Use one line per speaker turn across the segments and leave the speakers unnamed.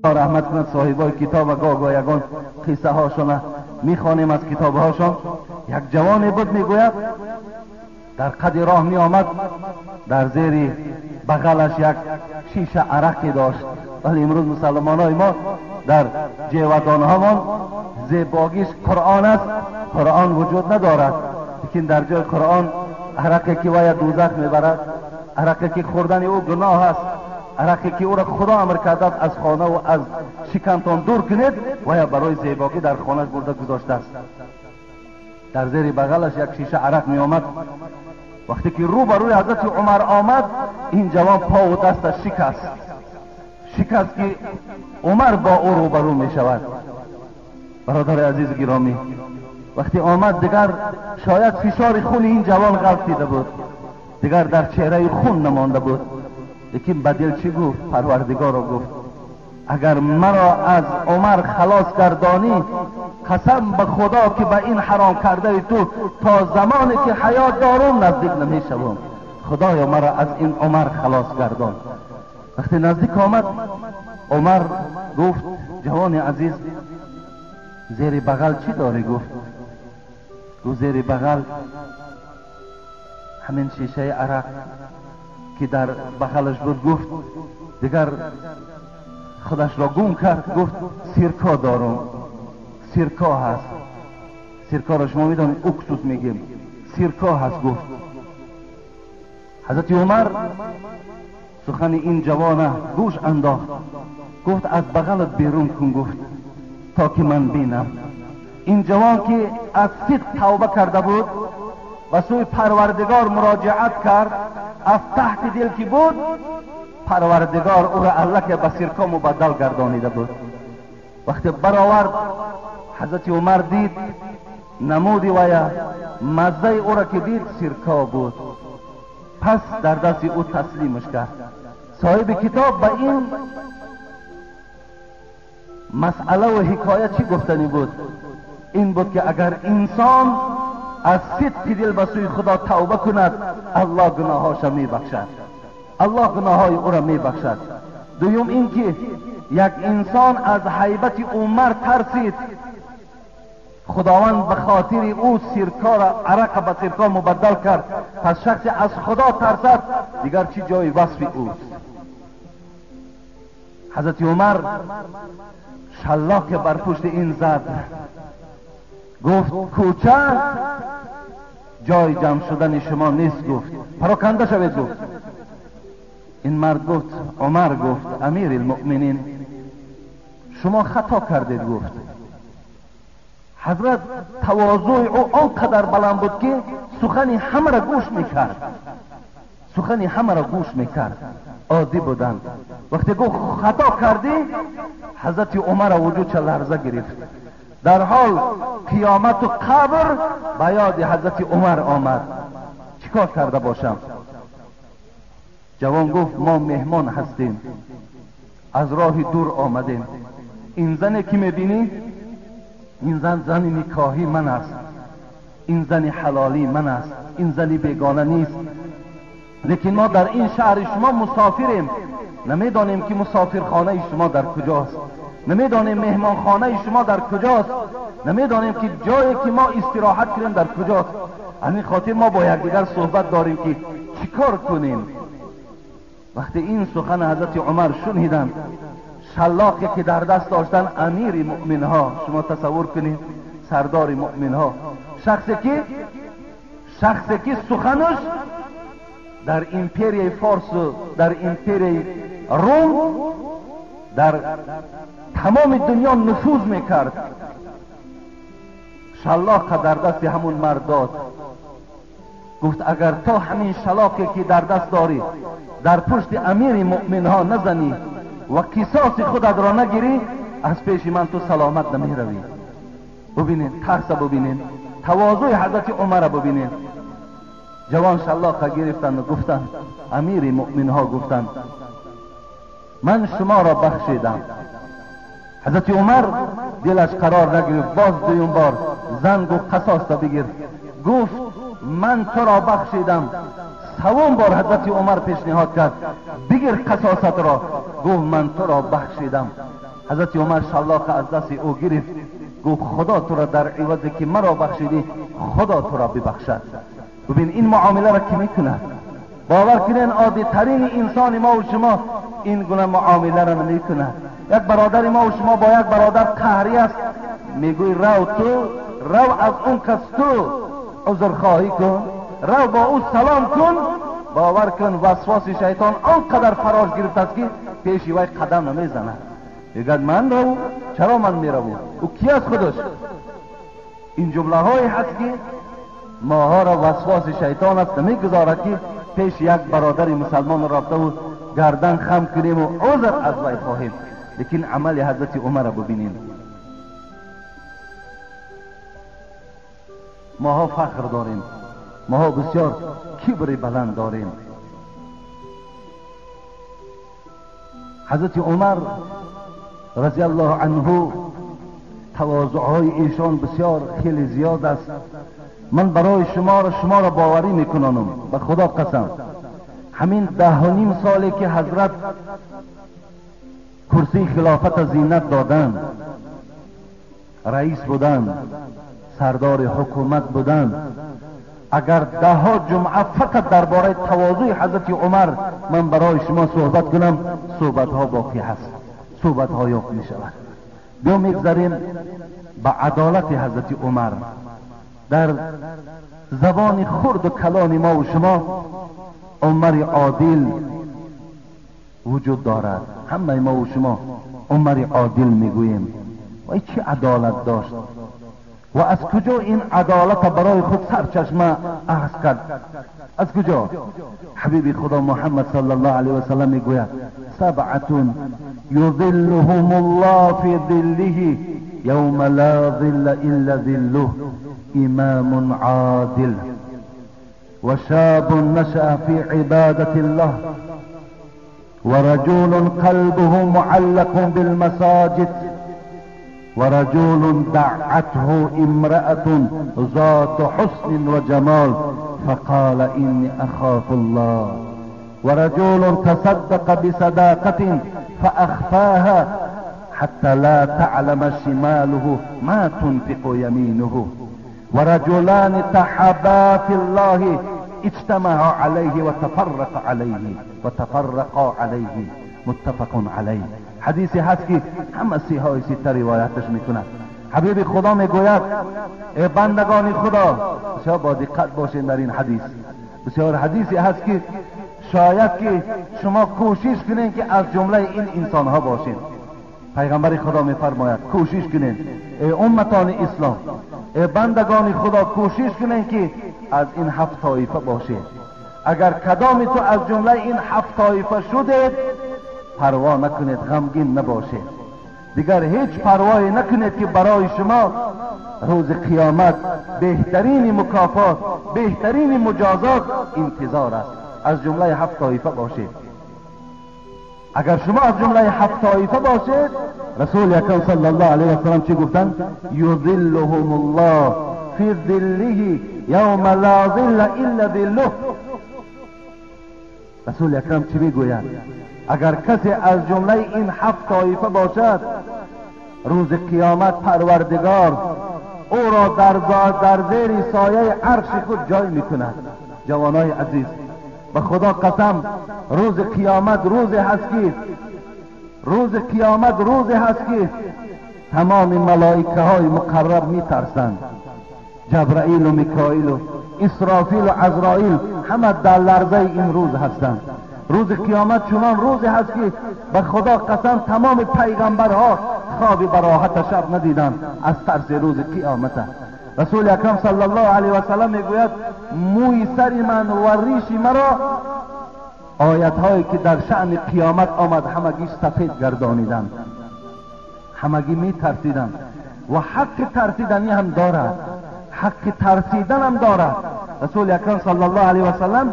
رحمت کند صاحبای کتاب و گاه گاه یگان قصه هاشون میخوانیم از کتاب هاشون. یک جوانی بود میگوید در قد راه می آمد، در زیر بغلش یک شیشه عرقی داشت. ولی امروز مسلمان های ما در جیودان هامان زیباگیش قرآن است، قرآن وجود ندارد، لیکن در جای قرآن عرقی که وای دوزخ میبرد، عرقی که خوردن او گناه است، عرقی که او را خدا امر کرده از خانه و از شکمتان دور کنید، وای برای زیباگی در خانهش برده گذاشته است. در زیر بغلش یک شیشه عرق می آمد. وقتی که رو بر روی حضرت عمر آمد، این جوان پا و دستش شکست، شکست که عمر با او روبرو می شود. برادر عزیز گرامی، وقتی آمد دیگر شاید فشار خون این جوان غلطیده بود، دیگر در چهره خون نمانده بود، لیکن به دل چی گفت؟ پروردگار را گفت اگر مرا از عمر خلاص گردانی، قسم به خدا که به این حرام کرده تو تا زمانی که حیات دارم نزدیک نمیشوم. خدایا مرا از این عمر خلاص گردان. وقتی نزدیک آمد، عمر گفت جوان عزیز زیر بغل چی داری؟ گفت زیر بغل همین شیشه عرق که در بغلش بود. گفت دیگر خودش را گم کرد، گفت سیرکا دارم، سیرکا هست، سیرکا را شما میدانید اکسوس میگیم، سیرکا هست. گفت حضرت عمر سخن این جوانه گوش انداخت، گفت از بغلت بیرون کن، گفت تا که من بینم. این جوان که از صدق توبه کرده بود و سوی پروردگار مراجعت کرد، از تحت دل که بود پروردگار او را الله که به سیرکا مبدل گردانیده بود. وقتی برآورد، حضرت عمر دید نمودی ویا مزه او را که دید سیرکا بود، پس در دست او تسلیمش کرد. صاحب کتاب به این مسئله و حکایت چی گفتنی بود؟ این بود که اگر انسان از صدق دل به سوی خدا توبه کند، الله گناهاش میبخشد، الله گناههای او را میبخشد. دوم اینکه یک انسان از هیبت عمر ترسید، خداوند به خاطر او سیرکا را عرق به سیرکا مبدل کرد. پس شخص از خدا ترسد دیگر چی جای وصف اوست؟ حضرت عمر شلاق بر پشت این زد، گفت کوچه جای جمع شدن شما نیست، گفت پراکنده شوید. گفت این مرد گفت عمر گفت امیر المؤمنین شما خطا کردید. گفت حضرت تواضع او آنقدر بلند بود که سخن همه را گوش میکرد، سخن همه را گوش میکرد، عادی بودند. وقتی گفت خطا کردی، حضرت عمر وجود چه لرزه گرفت. در حال قیامت و قبر به یاد حضرت عمر آمد، چیکار کرده باشم؟ جوان گفت ما مهمان هستیم، از راه دور آمدیم. این زنی که میبینی، این زن زن نکاحی من است، این زن حلالی من است، این زن بیگانه نیست، لیکن ما در این شهر شما مسافریم، نمیدانیم که مسافرخانه شما در کجاست، نمیدانیم مهمانخانه شما در کجاست، نمیدانیم که جایی که ما استراحت کنیم در کجاست. همین خاطر ما با یکدیگر صحبت داریم که چیکار کنیم. وقتی این سخن حضرت عمر شنیدند، شلاقی که در دست داشتن امیر مؤمنها، شما تصور کنید سردار مؤمنها، شخصی که سخنش در امپریای فارس و در امپریای روم در تمام دنیا نفوذ میکرد، شلاق در دست همون مرد داد. گفت اگر تا همین شلاقی که در دست داری در پشت امیر مؤمنها نزنی و قصاص خودت را نگیری، از پیش من تو سلامت نمیروی. ببینین ترس، ببینین تواضع حضرت عمر، ببینین. جوان شلاق گرفتند و گفتند امیر مؤمنها گفتند من شما را بخشیدم. حضرت عمر دلش قرار نگرفت، باز دویم بار زنگ و قصاص را بگیر. گفت من تو را بخشیدم. سوم بار حضرت عمر پیشنهاد کرد بگیر قصاصت را، گفت من تو را بخشیدم. حضرت عمر شلاق از دست او گرفت، گفت خدا تو را در عوضی که مرا بخشیدی خدا تو را ببخشد. ببین این معامله را که میکند. باور کنین عادی ترین انسان ما و شما این گونه معامله را نمیکند. یک برادر ما و شما با یک برادر قهری است، میگوی رو تو، رو از اون کس تو عذرخواهی کن، رو با او سلام کن. باور کن وسواس شیطان آنقدر فراش گرفت است که پیش وی قدم نمیزند. میگد من رو، چرا من میرم؟ او کی از خودش؟ این جمله های هست که ماها را وسواس شیطان است، نمیگذارد که پیش یک برادر مسلمان رفته و گردن خم کنیم و عذر از وی خواهیم. لیکن عمل حضرت عمر را ببینیم. ماها فخر داریم، ماها بسیار کبر بلند داریم. حضرت عمر رضی الله عنه تواضعهای ایشان بسیار خیلی زیاد است. من برای شما را باوری میکنانم، به خدا قسم، همین 10.5 سالی که حضرت کرسی خلافت زینت دادند، رئیس بودند، سردار حکومت بودند، اگر 10 جمعه فقط درباره تواضع حضرت عمر من برای شما صحبت کنم، صحبت ها باقی هست، صحبت ها یافت می شود. بیا میگذریم به عدالت حضرت عمر. در زبان خرد و کلان ما و شما عمر عادل وجود دارد. همه ما و شما عمر عادل میگوییم. و ای چه عدالت داشت و از کجا این عدالت برای خود سرچشمه اخذ کرد؟ از کجا؟ حبیب خدا محمد صلی الله علیه و سلم میگوید سبعة یظلهم الله فی ظله یوم لا ظل الا ظله امام عادل وشاب نشأ في عبادة الله ورجل قلبه معلق بالمساجد ورجل دعته امرأة ذات حسن وجمال فقال إني أخاف الله ورجل تصدق بصداقة فأخفاها حتى لا تعلم شماله ما تنفق يمينه ورجلان تحابا في الله اجتمعا عليه وتفرق عليه وتفرقا عليه متفق عليه. حدیثی هست که همه صحیح سته روایتش میکنند. حبیب خدا میگوید ای بندگان خدا، بسیار با دقت باشین در این حدیث. بسیار حدیثی هست که شاید که شما کوشش کنین که از جمله این انسان ها باشین. پیغمبر خدا میفرماید کوشش کنین ای امتان اسلام، ای بندگان خدا، کوشش کنین که از این 7 طایفه باشید. اگر کدام تو از جمله این 7 طایفه شدید پروا نکنید، غمگین نباشید، دیگر هیچ پروایی نکنید که برای شما روز قیامت بهترین مکافات، بهترین مجازات انتظار است. از جمله 7 طایفه باشید. اگر شما از جمله 7 طایفه باشید، رسول اکرم صلی الله علیه و سلم چی گفتند؟ یظلهم الله فی ظله یوم لا ظل الا ظله. رسول اکرم چی میگوید؟ اگر کسی از جمله این 7 طایفه باشد، روز قیامت پروردگار او را در زیر سایه عرش خود جای میکند. جوانای عزیز، به خدا قسم، روز قیامت روز هست که روز قیامت روز هست که تمام ملائکه های مقرب میترسند. جبرائیل و میکائیل و اسرافیل و عزرائیل همه در لرزه این روز هستند. روز قیامت چنان روزی هست که به خدا قسم تمام پیغمبرها خواب براحت شب ندیدند از ترس روز قیامت. رسول اکرم صلی الله علیه و سلم میگوید موی سر من و ریش مرا آیت هایی که در شأن قیامت آمد همگی سفید گردانیدند، همگی می ترسیدند و حق ترسیدنی هم دارد، حق ترسیدن هم دارد. رسول اکرم صلی الله علیه و سلم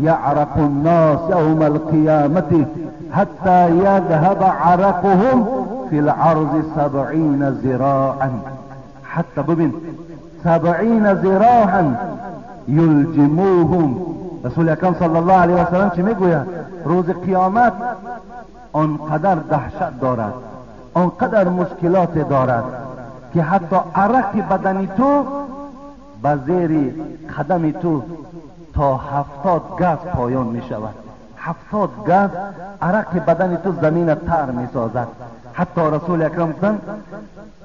یعرق الناس یوم القیامت حتی یذهب عرقهم فی العرض 70 ذراعا. حتی ببین 70 ذراعا، یلجموهم. رسول اکرم صلی الله علیه و سلم چی میگوید؟ روز قیامت آنقدر دهشت دارد، آنقدر مشکلات دارد که حتی عرق بدنی تو به زیر قدم تو تا 70 گز پایان می شود. 70 گز عرق بدن تو زمین تر می سازد. حتی رسول اکرم گفتند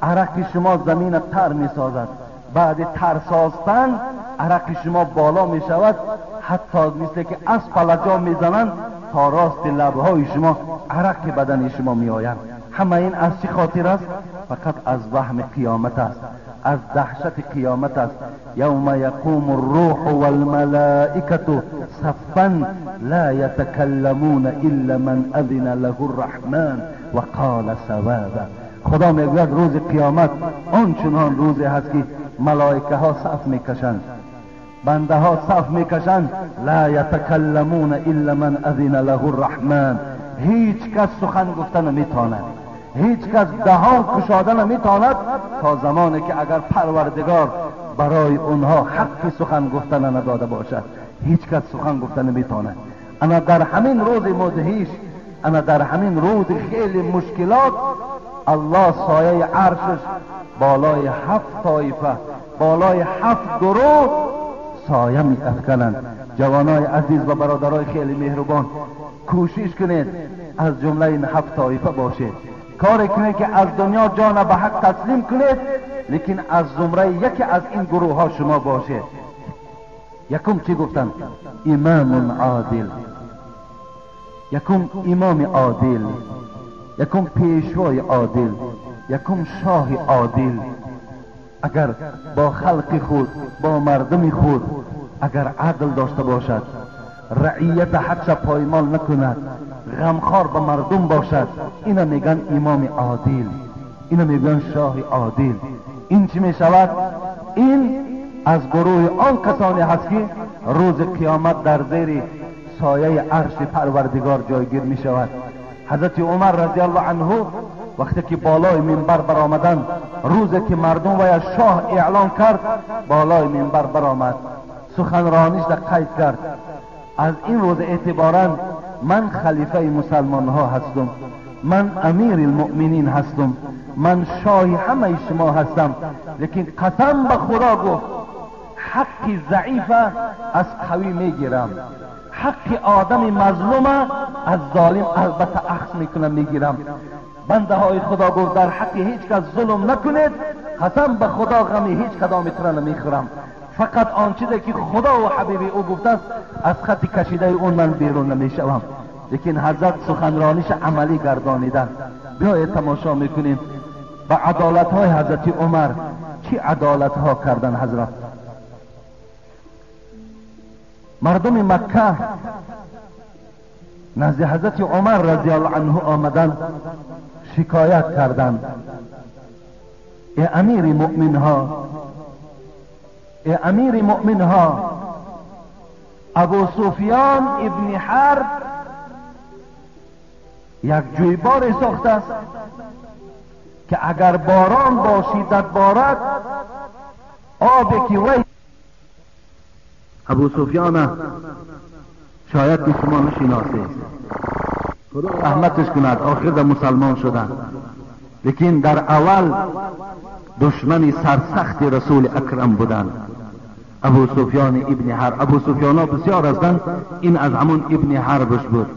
عرق شما زمین تر می سازد، بعد تر ساختن عرق شما بالا می شود، حتی مثل که از پلجا می زنند تا راست لبهای شما عرق بدن شما می آید. همه این از چی خاطر است؟ فقط از وهم قیامت است، از دهشت قیامت است. یوم یقوم الروح والملائکة صفا لا یتکلمون الا من اذن له الرحمن وقال صوابا. خدا میگوید روز قیامت آنچنان روزی هست که ملائکه ها صف میکشند، بنده ها صف میکشند، لا یتکلمون الا من اذن له الرحمن. هیچ کس سخن گفتن نمیتواند، هیچ کس دهان کشاده نمیتواند تا زمانی که اگر پروردگار برای اونها حق سخن گفتن نداده باشد، هیچ کس سخن گفتن نمیتواند. اما در همین روز مدهش، اما در همین روز خیلی مشکلات، الله سایه عرشش بالای 7 طایفه، بالای 7 گروه سایه می افکنند. جوانای عزیز و برادرای خیلی مهربان، کوشش کنید از جمله این 7 طایفه باشید. کاری کنید که از دنیا جان به حق تسلیم کنید، لیکن از زمره یکی از این گروه ها شما باشید. یکم چی گفتن؟ امام عادل. یکم امام عادل، یکم پیشوای عادل، یکم شاه عادل. اگر با خلق خود، با مردم خود اگر عدل داشته باشد، رعیت حقش پایمال نکند، غمخوار به مردم باشد، اینا میگن امام عادل، اینا میگن شاه عادل. این چی میشود؟ این از گروه آن کسانی هست که روز قیامت در زیر سایه عرش پروردگار جایگیر میشود. حضرت عمر رضی الله عنه وقتی که بالای منبر برآمدند، روزی که مردم و شاه اعلان کرد، بالای منبر برآمد، سخنرانیش را قید کرد. از این روز اعتبارا من خلیفه مسلمان ها هستم، من امیر المؤمنین هستم، من شاه همه شما هستم، لیکن قسم به خدا گفت حق ضعیف از قوی میگیرم، حق آدم مظلوم از ظالم البته اخذ میکنم میگیرم. بنده های خدا گفت در حق هیچ کس ظلم نکنید، قسم به خدا غم هیچ کدامتون را نمیخورم، فقط آن چیزی که خدا و حبیب او گفته است از خط کشیده اون من بیرون نمیشوم. لیکن حضرت سخنرانیش عملی گردانیدن. بیایید تماشا میکنیم به عدالت های حضرت عمر، چی عدالت ها کردن حضرت. مردم مکه نزد حضرت عمر رضی الله عنه آمدن، شکایت کردند: ای امیر مؤمن ها، ای امیر مؤمن ها، ابو سفیان ابن حرب یک جویبار ساخته است که اگر باران با شدت بارد، آبی که وی ابو سفیان شاید که شما نشناسید، خدا رحمتش کند، آخر در مسلمان شدن، لیکن در اول دشمن سرسخت رسول اکرم بودند. ابو سفیان ابن حرب. ابو سفیان ها بسیار هستند، این از همون ابن حربش بود.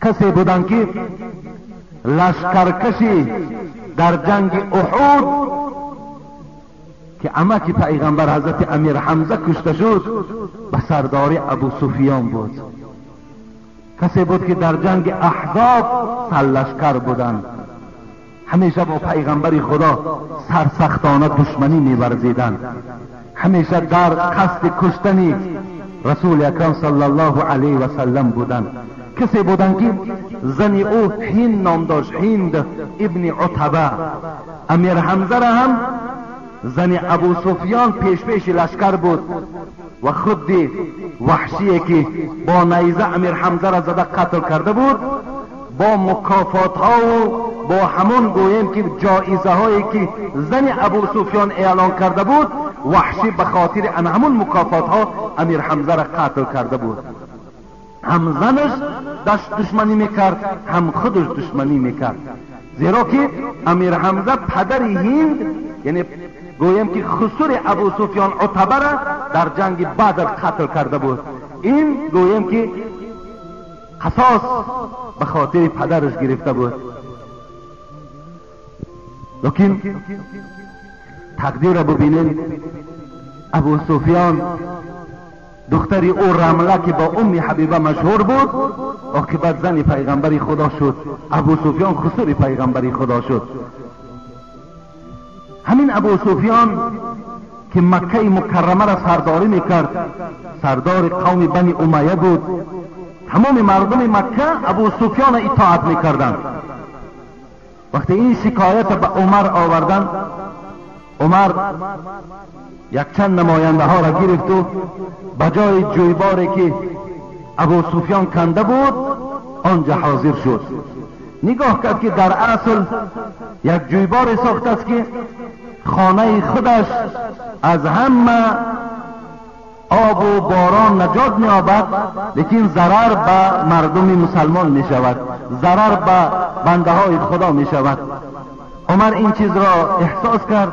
کسی بودند که لشکرکشی در جنگ احد که عمک پیغمبر حضرت امیر حمزه کشته شد، به سرداری ابو سفیان بود. کسی بود که در جنگ احزاب سرلشکر بودند، همیشه با پیغمبر خدا سرسختانه دشمنی می‌ورزیدند، همیشه در قصد کشتن رسول اکرم صلی الله علیه و سلم بودند. کسی بودند که زن او هند نام داشت، هند ابن عتبه. امیر حمزه را هم زن ابو سفیان پیش پیش لشکر بود و خود وحشیه که با نیزه امیر حمزه را زده قتل کرده بود، با مکافات ها و با همون گوییم که جایزه هایی که زن ابو سفیان اعلان کرده بود، وحشی به خاطر ان همون مکافات ها امیر حمزه را قتل کرده بود. هم زنش داشت دشمنی میکرد، هم خودش دشمنی میکرد، زیرا که امیر حمزه پدر هند، یعنی گویم که خسر ابو سفیان عتبه را در جنگ بدر قتل کرده بود. این گویم که قصاص به خاطر پدرش گرفته بود. لیکن تقدیر را ببینید، ابو سفیان دختر او رمله که با ام حبیبه مشهور بود، عاقبت زن پیغمبر خدا شد. ابو سفیان خسر پیغمبر خدا شد. همین ابو سفیان که مکه مکرمه را سرداری میکرد، سردار قوم بنی امیه بود، تمام مردم مکه ابو سفیان اطاعت میکردند. وقتی این شکایت به عمر آوردند، عمر یک چند نماینده ها را گرفت و به جای جویباری که ابو سفیان کنده بود آنجا حاضر شد. نگاه کرد که در اصل یک جویبار ساخته است که خانه خودش از همه آب و باران نجات می‌یابد، لیکن ضرر به مردم مسلمان می‌شود، ضرر به بنده های خدا می‌شود. عمر این چیز را احساس کرد،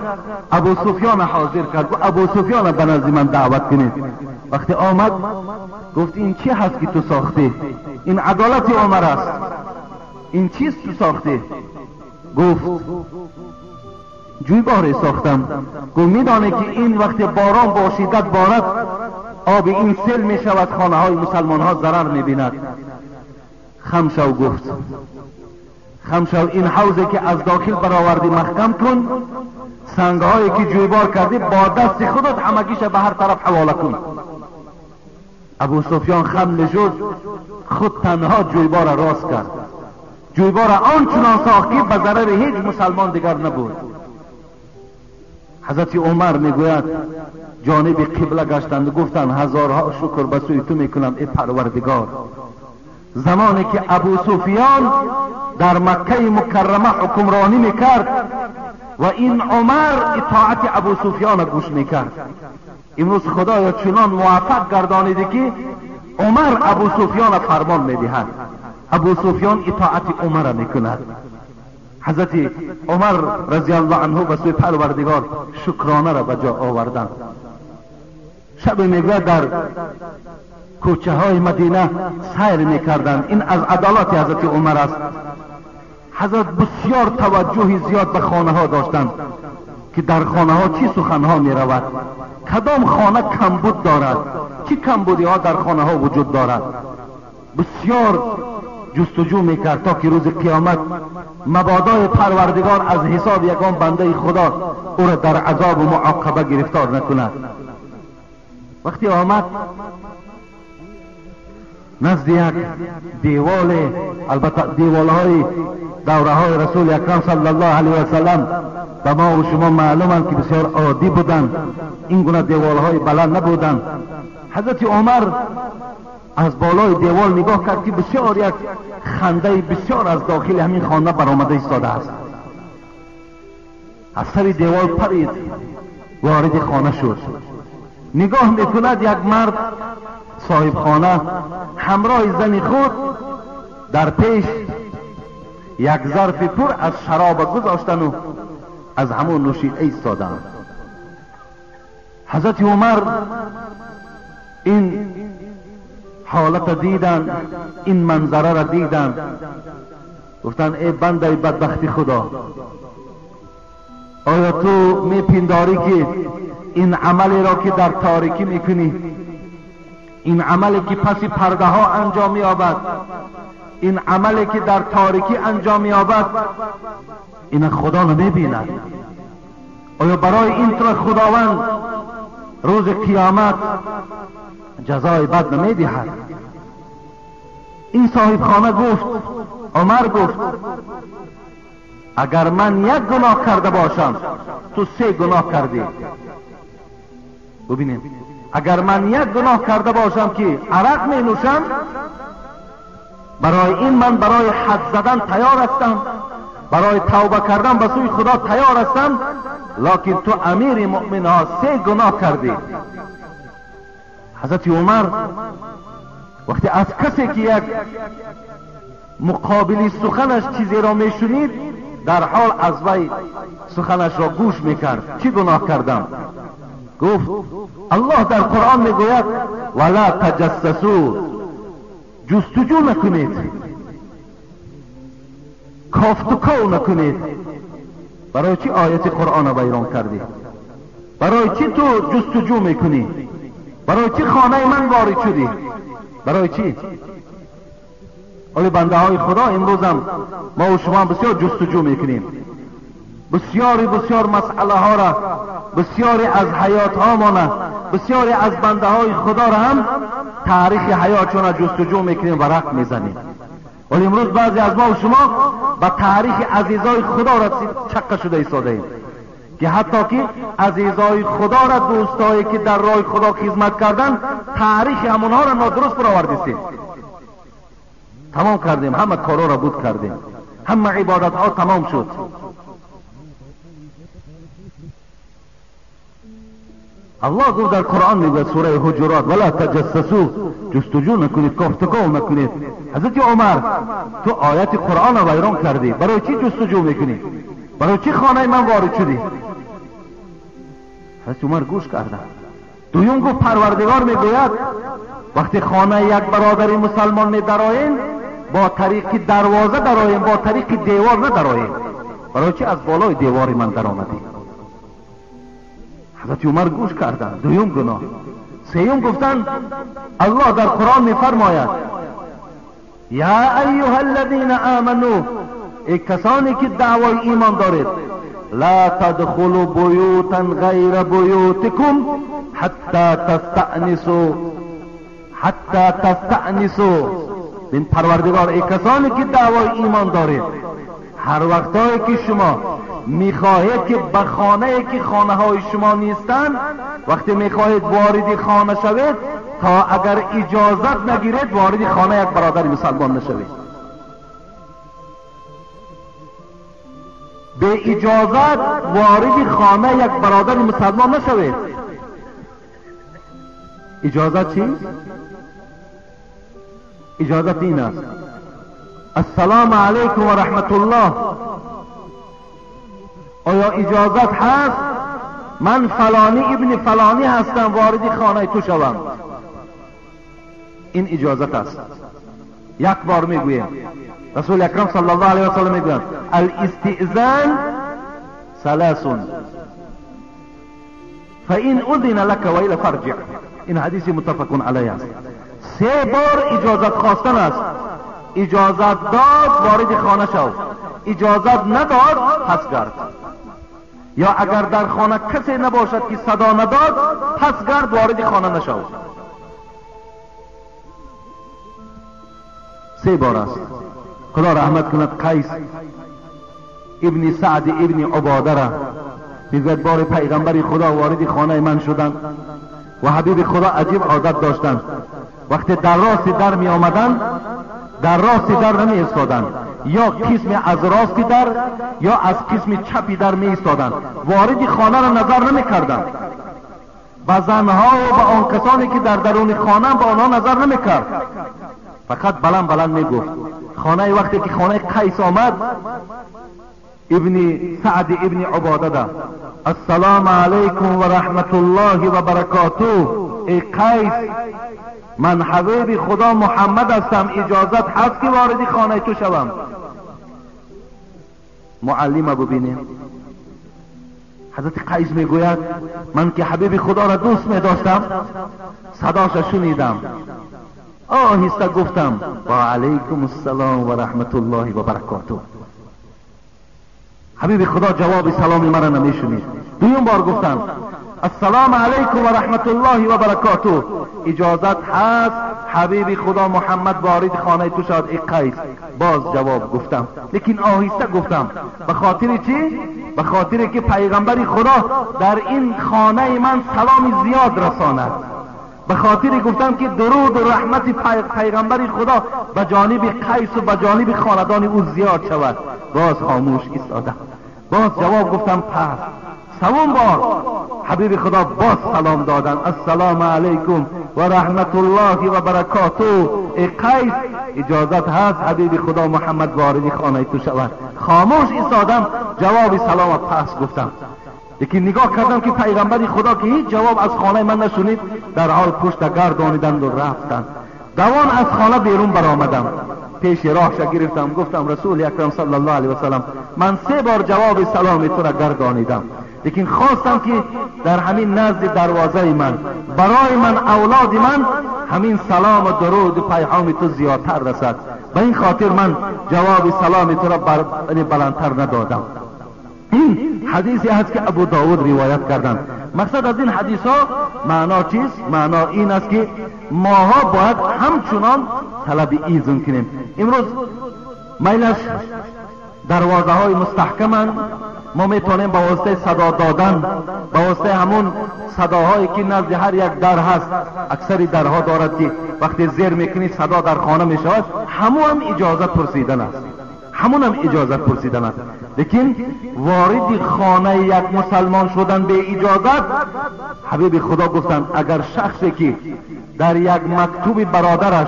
ابو سفیان حاضر کرد و ابو سفیان به نزد من دعوت کنید. وقتی آمد گفت این چی هست که تو ساختی؟ این عدالت عمر است، این چیز تو ساختی؟ گفت جویباره ساختم. گفت میدانه که این وقتی باران با شدت بارد آب این سیل می شود، خانه های مسلمان ها ضرر می بیند. خم شو، گفت خم شو، این حوضی که از داخل برآوردی محکم کن، سنگ هایی که جویبار کردی با دست خودت همگیش به هر طرف حواله کن. ابو سفیان خم نشد، خود تنها جویبار راست کرد، جویبار آنچنان ساخت که به ضرر هیچ مسلمان دیگر نبود. حضرت عمر میگوید جانب قبله گشتند و گفتند هزارها شکر به سوی تو میکنم ای پروردگار. زمانی که ابو سفیان در مکه مکرمه حکمرانی میکرد و این عمر اطاعت ابو سفیان گوش میکرد، امروز خدایا چنان موفق گردانیده که عمر ابو سفیان فرمان میدهد، ابو سفیان اطاعت عمر میکند. حضرت عمر رضی الله عنه به سوی پروردگار شکرانه را به جا آوردند. شب میگوید در کوچه های مدینه سیر میکردند. این از عدالت حضرت عمر است. حضرت بسیار توجه زیاد به خانه ها داشتند که در خانه ها چی سخن ها می رود، کدام خانه کمبود دارد، چی کمبودی ها در خانه ها وجود دارد. بسیار جستجو میکرد تا که روز قیامت مبادای پروردگار از حساب یگان بنده خدا او را در عذاب و معاقبه گرفتار نکند. وقتی آمد نزد یک دیوال، البته دیوالهای دوره های رسول اکرم صلی الله علیه و سلم به ما و شما معلومند که بسیار عادی بودند، این گونه دیوالهای بلند نبودند. حضرت عمر از بالای دیوال نگاه کرد که بسیار یک خنده بسیار از داخل همین خانه برآمده ایستاده است. از سر دیوال پرید وارد خانه شد. نگاه میکند یک مرد صاحب خانه همراه زن خود در پیش یک ظرف پر از شراب گذاشتن و از همون نوشیده ایستادند. حضرت عمر این حالت دیدن، این منظره را دیدن، گفتن ای بنده بدبختی خدا، آیا تو میپنداری که این عملی را که در تاریکی میکنی، این عملی که پس پرده ها انجام مییابد، این عملی که در تاریکی انجام مییابد، این خدا نمیبیند؟ آیا برای این تو خداوند روز قیامت جزای بد نمیدهد؟ این صاحب خانه گفت، عمر گفت اگر من یک گناه کرده باشم تو سه گناه کردی. ببینید، اگر من یک گناه کرده باشم که عرق می نوشم، برای این من برای حد زدن تیار هستم، برای توبه کردن به سوی خدا تیار هستم، لکن تو امیر مؤمن ها سه گناه کردی. حضرت عمر وقتی از کسی که یک مقابلی سخنش چیزی را میشنید در حال از وی سخنش را گوش میکرد. چی گناه کردم؟ گفت الله در قرآن میگوید ولا تجسسوا، جستجو نکنید، کافت و کاو نکنید. برای چی آیت قرآن را ویران کردی؟ برای چی تو جستجو میکنی؟ برای چی خانه من وارد شدی؟ برای چی؟ ولی بنده های خدا امروز هم ما و شما بسیار جستجو میکنیم، بسیاری بسیار مسئله ها را، بسیاری از حیات ها مانه، بسیاری از بنده های خدا را هم تاریخ حیاتشون جستجو میکنیم و رق میزنیم. ولی امروز بعضی از ما و شما به تاریخ عزیزای خدا را چقه شده ایستاده ایم که حتی که عزیزای خدا را، دوستایی که در راه خدا خدمت کردن، تاریخ همونها را نادرست برآوردیم. تمام کردیم، همه کارا را بود کردیم، همه عبادت ها تمام شد. الله گفت در قرآن میگه سوره حجرات ولا تجسسوا، جستجو نکنید، کافتکاو نکنید. حضرت عمر تو آیت قرآن را ویران کردی، برای چی جستجو میکنی؟ برای چی خانه من وارد شدی؟ حضرت عمر گوش کردن. دویم گفت پروردگار میگوید وقتی خانه یک برادر مسلمان می درآییم با طریق دروازه درآییم، با طریق دیوار ندرآییم. برای چی از بالای دیوار من درآمدی؟ حضرت عمر گوش کردن. دویم گناه. سیوم گفتن الله در قرآن میفرماید یا ایها الذین آمنو، ای کسانی که دعوای ایمان دارید، لا تدخلوا بیوتا غیر بیوتکم حتی تستأنسوا، حتی تستأنسوا. بین پروردگار ای کسانی که دعوای ایمان دارید، هر وقتایی که شما میخواهید که به خانه که خانه های شما نیستند، وقتی میخواهید وارد خانه شوید، تا اگر اجازت نگیرید وارد خانه یک برادر مسلمان نشوید. به اجازت وارد خانه یک برادر مسلمان نشوید. اجازت چیست؟ اجازت این است السلام علیکم و رحمت الله، آیا اجازت هست من فلانی ابن فلانی هستم وارد خانه تو شوم؟ این اجازت است. یک بار میگویم رسول اکرم صلی الله علیه و سلم میگویند الاستئذان ثلاث فإن اذن لك وإلا فارجع. این حدیث متفق علیه است. سه بار اجازت خواستن است. اجازت داد وارد خانه شو، اجازت نداد پس گرد. یا اگر در خانه کسی نباشد که صدا نداد پس گرد وارد خانه نشو. سه بار است. خدا رحمت کند قیس ابن سعد ابن عباده را، میگوید بار پیغمبر خدا وارد خانه من شدند و حبیب خدا عجیب عادت داشتند، وقتی در راست در می آمدند در راست در نمی ایستادند، یا قسم از راست در یا از قسم چپی در می ایستادند، وارد خانه را نظر نمی کردند. به زنها و به آن کسانی که در درون خانه به آنها نظر نمی کرد، فقط بلند بلند می گفت. خانه وقتی که خانه قیس آمد ابن سعد ابن عباده ده السلام علیکم و رحمت الله و برکاته، ای قیس من حبیب خدا محمد هستم، اجازت هست که وارد خانه تو شوم؟ معلم ببینیم. حضرت قیس میگوید من که حبیب خدا را دوست می داشتم صداش شنیدم، آهسته گفتم و علیکم السلام و رحمت الله و برکاته. حبیب خدا جواب سلام مرا نمیشنید. دویم بار گفتم السلام علیکم و رحمت الله و برکاته، اجازت هست حبیب خدا محمد وارد خانه تو شد ای قیس؟ باز جواب گفتم، لیکن آهسته گفتم. به خاطر چی؟ به خاطر که پیغمبر خدا در این خانه من سلام زیاد رساند، به خاطر گفتم که درود و رحمت پیغمبر خدا به جانب قیس و به جانب خاندان او زیاد شود. باز خاموش ایستادم، باز جواب گفتم پس. سوم بار حبیب خدا باز سلام دادن، السلام علیکم و رحمت الله و برکاته. ای قیس اجازت هست حبیب خدا محمد وارد خانه تو شود. خاموش ایستادم، جواب سلام پس گفتم. لیکن نگاه کردم که پیغمبر خدا که هیچ جواب از خانه من نشنید، در حال پشت گردانیدند و رفتند. دوان از خانه بیرون برآمدم، پیش راهش گرفتم، گفتم رسول اکرم صلی الله علیه و سلم، من 3 بار جواب سلام تو را گردانیدم، لیکن خواستم که در همین نزد دروازه من برای من اولاد من همین سلام و درود و پیغام تو زیادتر رسد، به این خاطر من جواب سلام تو را بلندتر ندادم. این حدیثی هست که ابو داود روایت کردند. مقصد از این حدیث ها معنا چیست؟ معنا این است که ماها باید همچنان طلب ایزن کنیم. امروز میلش دروازه های مستحکمند، ما میتونیم با واسطه صدا دادن، با واسطه همون صداهایی که نزد هر یک در هست، اکثری درها دارد که وقتی زیر میکنی صدا در خانه میشود، همون هم اجازه پرسیدن است، همون هم اجازه پرسیدن است. لیکن وارد خانه یک مسلمان شدن به اجازت، حبیب خدا گفتند اگر شخصی که در یک مکتوب برادرش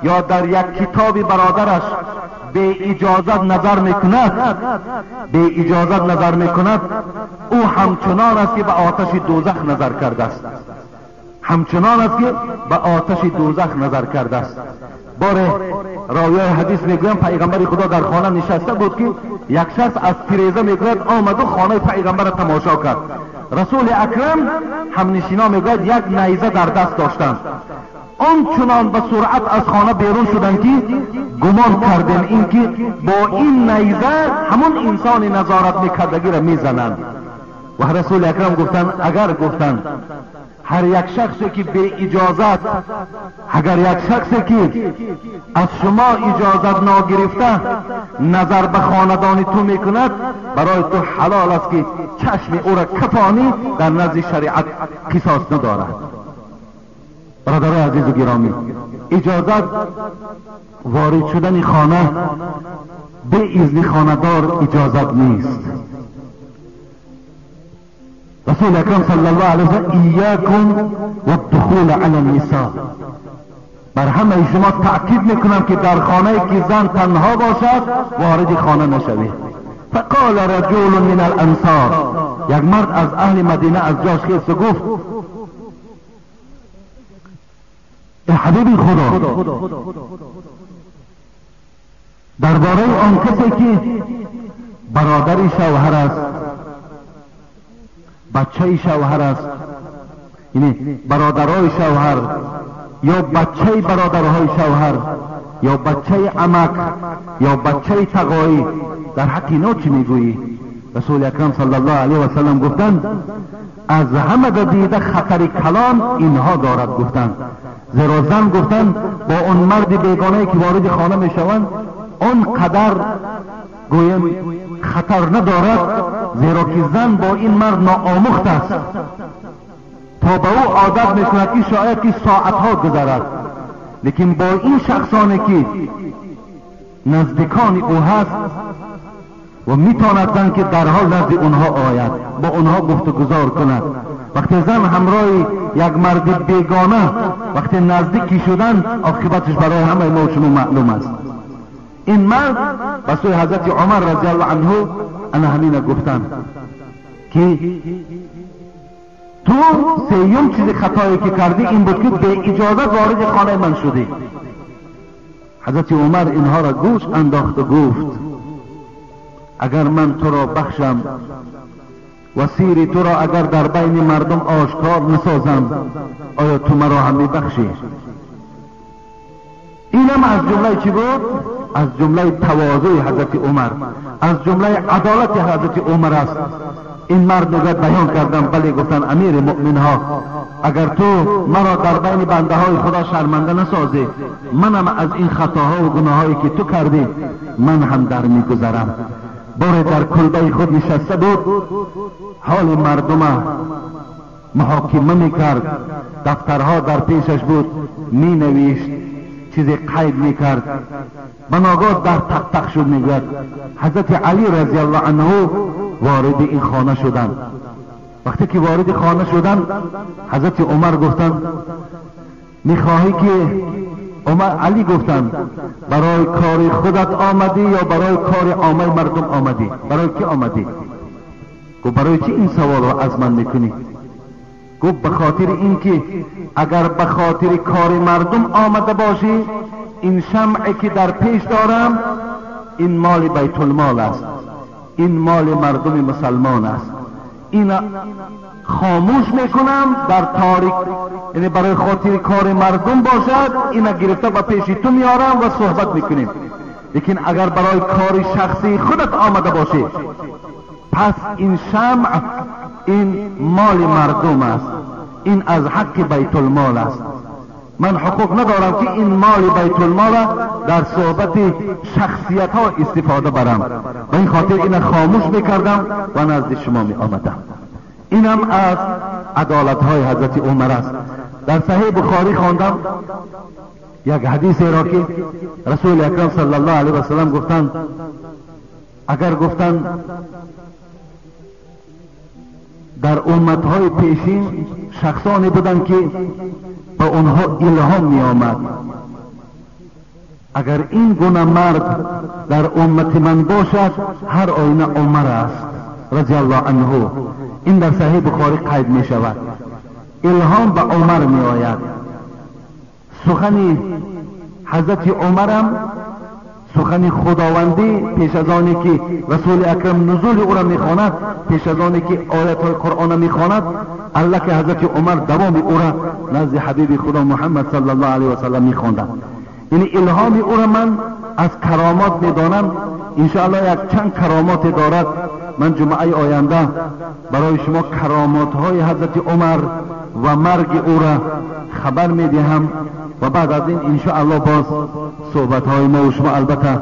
یا در یک کتاب برادرش به اجازت نظر میکند، به اجازت نظر میکند، او همچنان است که به آتش دوزخ نظر کرده است، همچنان است که به آتش دوزخ نظر کرده است. باره راویای حدیث میگویم پیغمبر خدا در خانه نشسته بود که یک شخص از تریزه میگوید آمد و خانه پیغمبر را تماشا کرد. رسول اکرم همنشینا میگوید یک نیزه در دست داشتند، آنچنان به سرعت از خانه بیرون شدند که گمان کردیم اینکه با این نیزه همون انسان نظارت میکردگی را میزنند. و رسول اکرم گفتند اگر گفتند هر یک شخصی که به اجازت، اگر یک شخصی که از شما اجازت ناگرفته نظر به خاندان تو میکند، برای تو حلال است که چشم او را کفانی، در نزد شریعت قصاص ندارد. برادرای عزیز و گرامی، اجازت وارد شدن خانه به اذن خانه‌دار اجازت نیست. رسول اکرم صلی الله علیه و سلم ایاکم والدخول علی النساء، بر همه شما تأکید میکنم که در خانه که زن تنها باشد وارد خانه نشوید. فقال رجل من الانصار، یک مرد از اهل مدینه از جاش خیست و گفت ای حبیب خدا، درباره آن کسی که برادر شوهر است، بچه شوهر است، یعنی برادرای شوهر یا بچه برادرهای شوهر یا بچه عمک یا بچه تقایی، در حق اینا چی میگویی؟ رسول اکرم صلی الله علیه و سلم گفتند از همه دیده خطر کلان اینها دارد. گفتند زیرا زن گفتند با اون مرد بیگانه که وارد خانه میشوند آن قدر گویم خطر ندارد، زیرا که زن با این مرد ناآموخت است، تا به او عادت میکند که شاید که ساعتها گذرد، لیکن با این شخصانی که نزدیکان او هست و میتواند زن که در حال نزد اونها آید، با اونها گفتگذار کند. وقتی زن همراه یک مرد بیگانه وقتی نزدیکی شدن، عاقبتش برای همه ما و شما معلوم است. این مرد به سوی حضرت عمر رضی الله عنه انا همین گفتن که تو سیوم چیز خطایی که کردی این بود که به اجازت وارد خانه من شدی. حضرت عمر اینها را گوش انداخت و گفت اگر من تو را بخشم و سیر تو را اگر در بین مردم آشکار نسازم، آیا تو مرا هم میبخشی؟ اینم از جمله چی بود؟ از جمله تواضع حضرت عمر، از جمله عدالت حضرت عمر است. این مرد نگاه بیان کردم، بله گفتن امیر مؤمن ها، اگر تو مرا در بین بنده های خدا شرمنده نسازی، منم از این خطاها و گناهایی که تو کردی من هم در میگذرم. باره در کلبه خود نشسته بود، حال مردم محاکمه میکرد، دفترها در پیشش بود، مینوشت، چیزی قید میکرد. بناگاه در تق تق شد. میگوید حضرت علی رضی الله عنه وارد این خانه شدند. وقتی که وارد خانه شدند، حضرت عمر گفتند میخواهی که عمر علی گفتند برای کار خودت آمدی یا برای کار عامه مردم آمدی؟ برای کی آمدی؟ گفت برای چی این سوال را از من میکنی؟ گفت به خاطر اینکه اگر به خاطر کار مردم آمده باشی، این شمعی که در پیش دارم این مال بیت المال است، این مال مردم مسلمان است، این خاموش میکنم در تاریک، یعنی برای خاطر کار مردم باشد این گرفته به پیش تو میارم و صحبت میکنیم. لیکن اگر برای کار شخصی خودت آمده باشی، پس این شمع این مال مردم است، این از حق بیت المال است. من حقوق ندارم که این مال بیت المال در صحبت شخصیت ها استفاده برم. به این خاطر این خاموش میکردم و نزد شما می آمدم. اینم از عدالت های حضرت عمر است. در صحیح بخاری خواندم یک حدیث را که رسول اکرم صلی الله علیه و سلم گفتند، اگر گفتند در امتهای پیشین شخصانی بودند که به آنها الهام می آمد، اگر این گونه مرد در امت من باشد هر آینه عمر است رضی الله عنه. این در صحیح بخاری قید می شود. الهام به عمر می آید. سخن حضرت عمرم سخن خداوندی پیش از آنی که رسول اکرم نزول او را میخواند، پیش از آنی که آیت های قرآن میخواند، الله که حضرت عمر دوام او را نزد حبیب خدا محمد صلی الله علیه و سلم میخواندند. یعنی الهام او را من از کرامات میدانم. انشاءالله یک چند کرامات دارد. من جمعه آینده برای شما کرامات های حضرت عمر و مرگ او را خبر میدهم و بعد از این انشاءالله باز صحبت های ما و شما، البته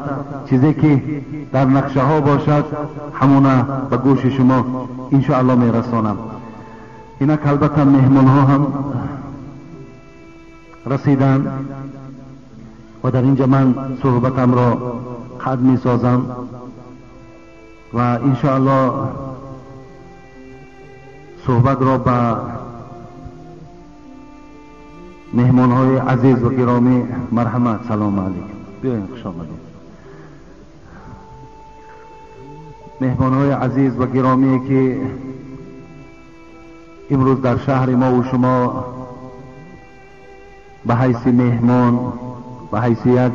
چیزی که در نقشه ها باشد همونه به گوش شما انشاءالله میرسانم. اینک البته مهمان ها هم رسیدن و در اینجا من صحبتم را قطع می سازم و انشاءالله صحبت را به مهمان های عزیز و گرامی مرحمت. سلام علیکم، بیاین، خوش آمدید. مهمان های عزیز و گرامی که امروز در شهر ما و شما به حیث مهمان، به حیث یک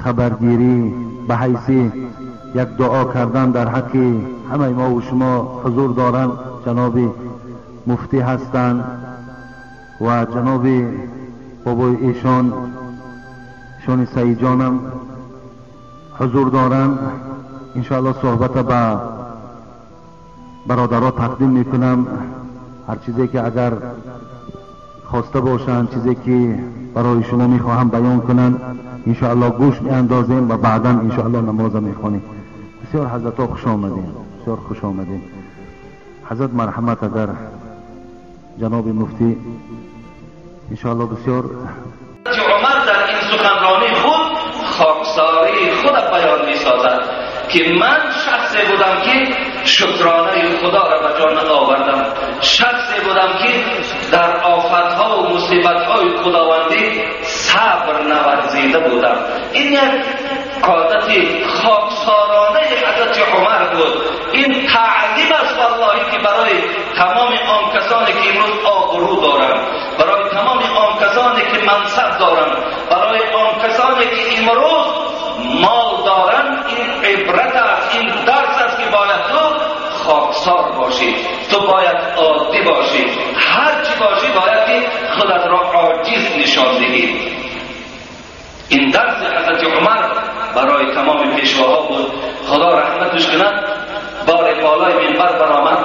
خبرگیری، به حیث یک دعا کردن در حق همه ما و شما حضور دارند، جناب مفتی هستند و جناب بابای ایشان شان سعید جانم حضور دارند. انشاءالله صحبت به برادرها تقدیم میکنم. هر چیزی که اگر خواسته باشند، چیزی که برای شما میخواهم بیان کنند، انشاءالله گوش میاندازیم و بعدا انشاءالله نماز میخوانیم. بسیار حضرت ها خوش آمدین، بسیار خوش آمدین. حضرت مرحمت اگر جناب مفتی انشاءالله بسیار
عمر در این سخنرانی خود خاکساری خود بیان میسازد که من شخصی بودم که شکرانه خدا را به جان آوردم، شخصی بودم که در آفتها و مصیبتهای خداوندی صبر نورزیده بودم. این یک عادت خاکسارانه حضرت عمر بود. این تعلیم است والله که برای تمام آن کسانی که امروز آبرو دارند، برای تمام آن کسانی که منصب دارند، برای آن کسانی که امروز مال دارند، این عبرت است، این درس است که باید تو خاکسار باشی، تو باید عادی باشی، هر چی باشی باید که خودت را عاجز نشان دهی. این درس حضرت عمر برای تمام پیشواها بود. خدا رحمتش کند. بار بالای منبر برآمد،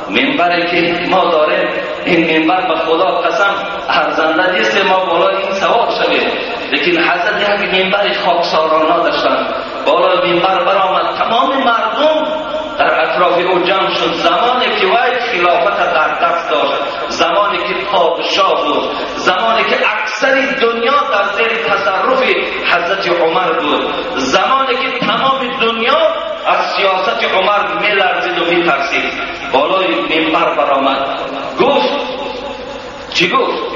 منبری که ما داریم این منبر به خدا قسم ارزنده نیست ما بالای این سوار شویم، لیکن حضرت یک منبر خاکسارانه داشتند. بالای منبر برآمد، تمام مردم در اطراف او جمع شد. زمانی که وی خلافت در دست داشت، داشت، زمانی که پادشاه بود، زمانی که اکثر دنیا در زیر تصرف حضرت عمر بود، زمانی که تمام دنیا از سیاست عمر میلرزید و میترسید، بالای منبر برآمد، گفت چی گفت؟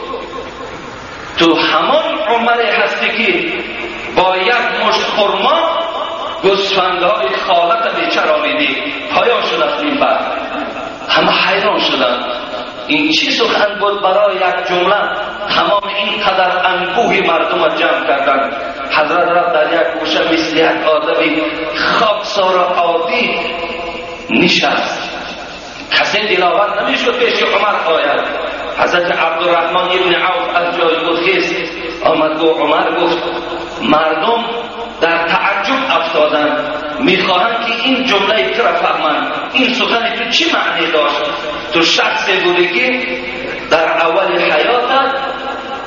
تو همان عمر هستی که با یک مشت خرما گوسفندهای خالت بیچرانیدی. پایان شد از منبر. همه حیران شدند، این چی سخن بود؟ برای یک جمله تمام این قدر انبوه مردم را جمع کردند. حضرت رفت در یک گوشه مثل یک آدمی خاکسار عادی نشست. کسی دلاور نمیشد پیش عمر آید. حضرت عبدالرحمن ابن عوف از جای خود خیست آمد، گفت عمر گفت مردم در تعجب افتادند، میخواهند که این جمله تو را فهمند، این سخن تو چی معنی داشت؟ تو شخص بودی که در اول حیاتت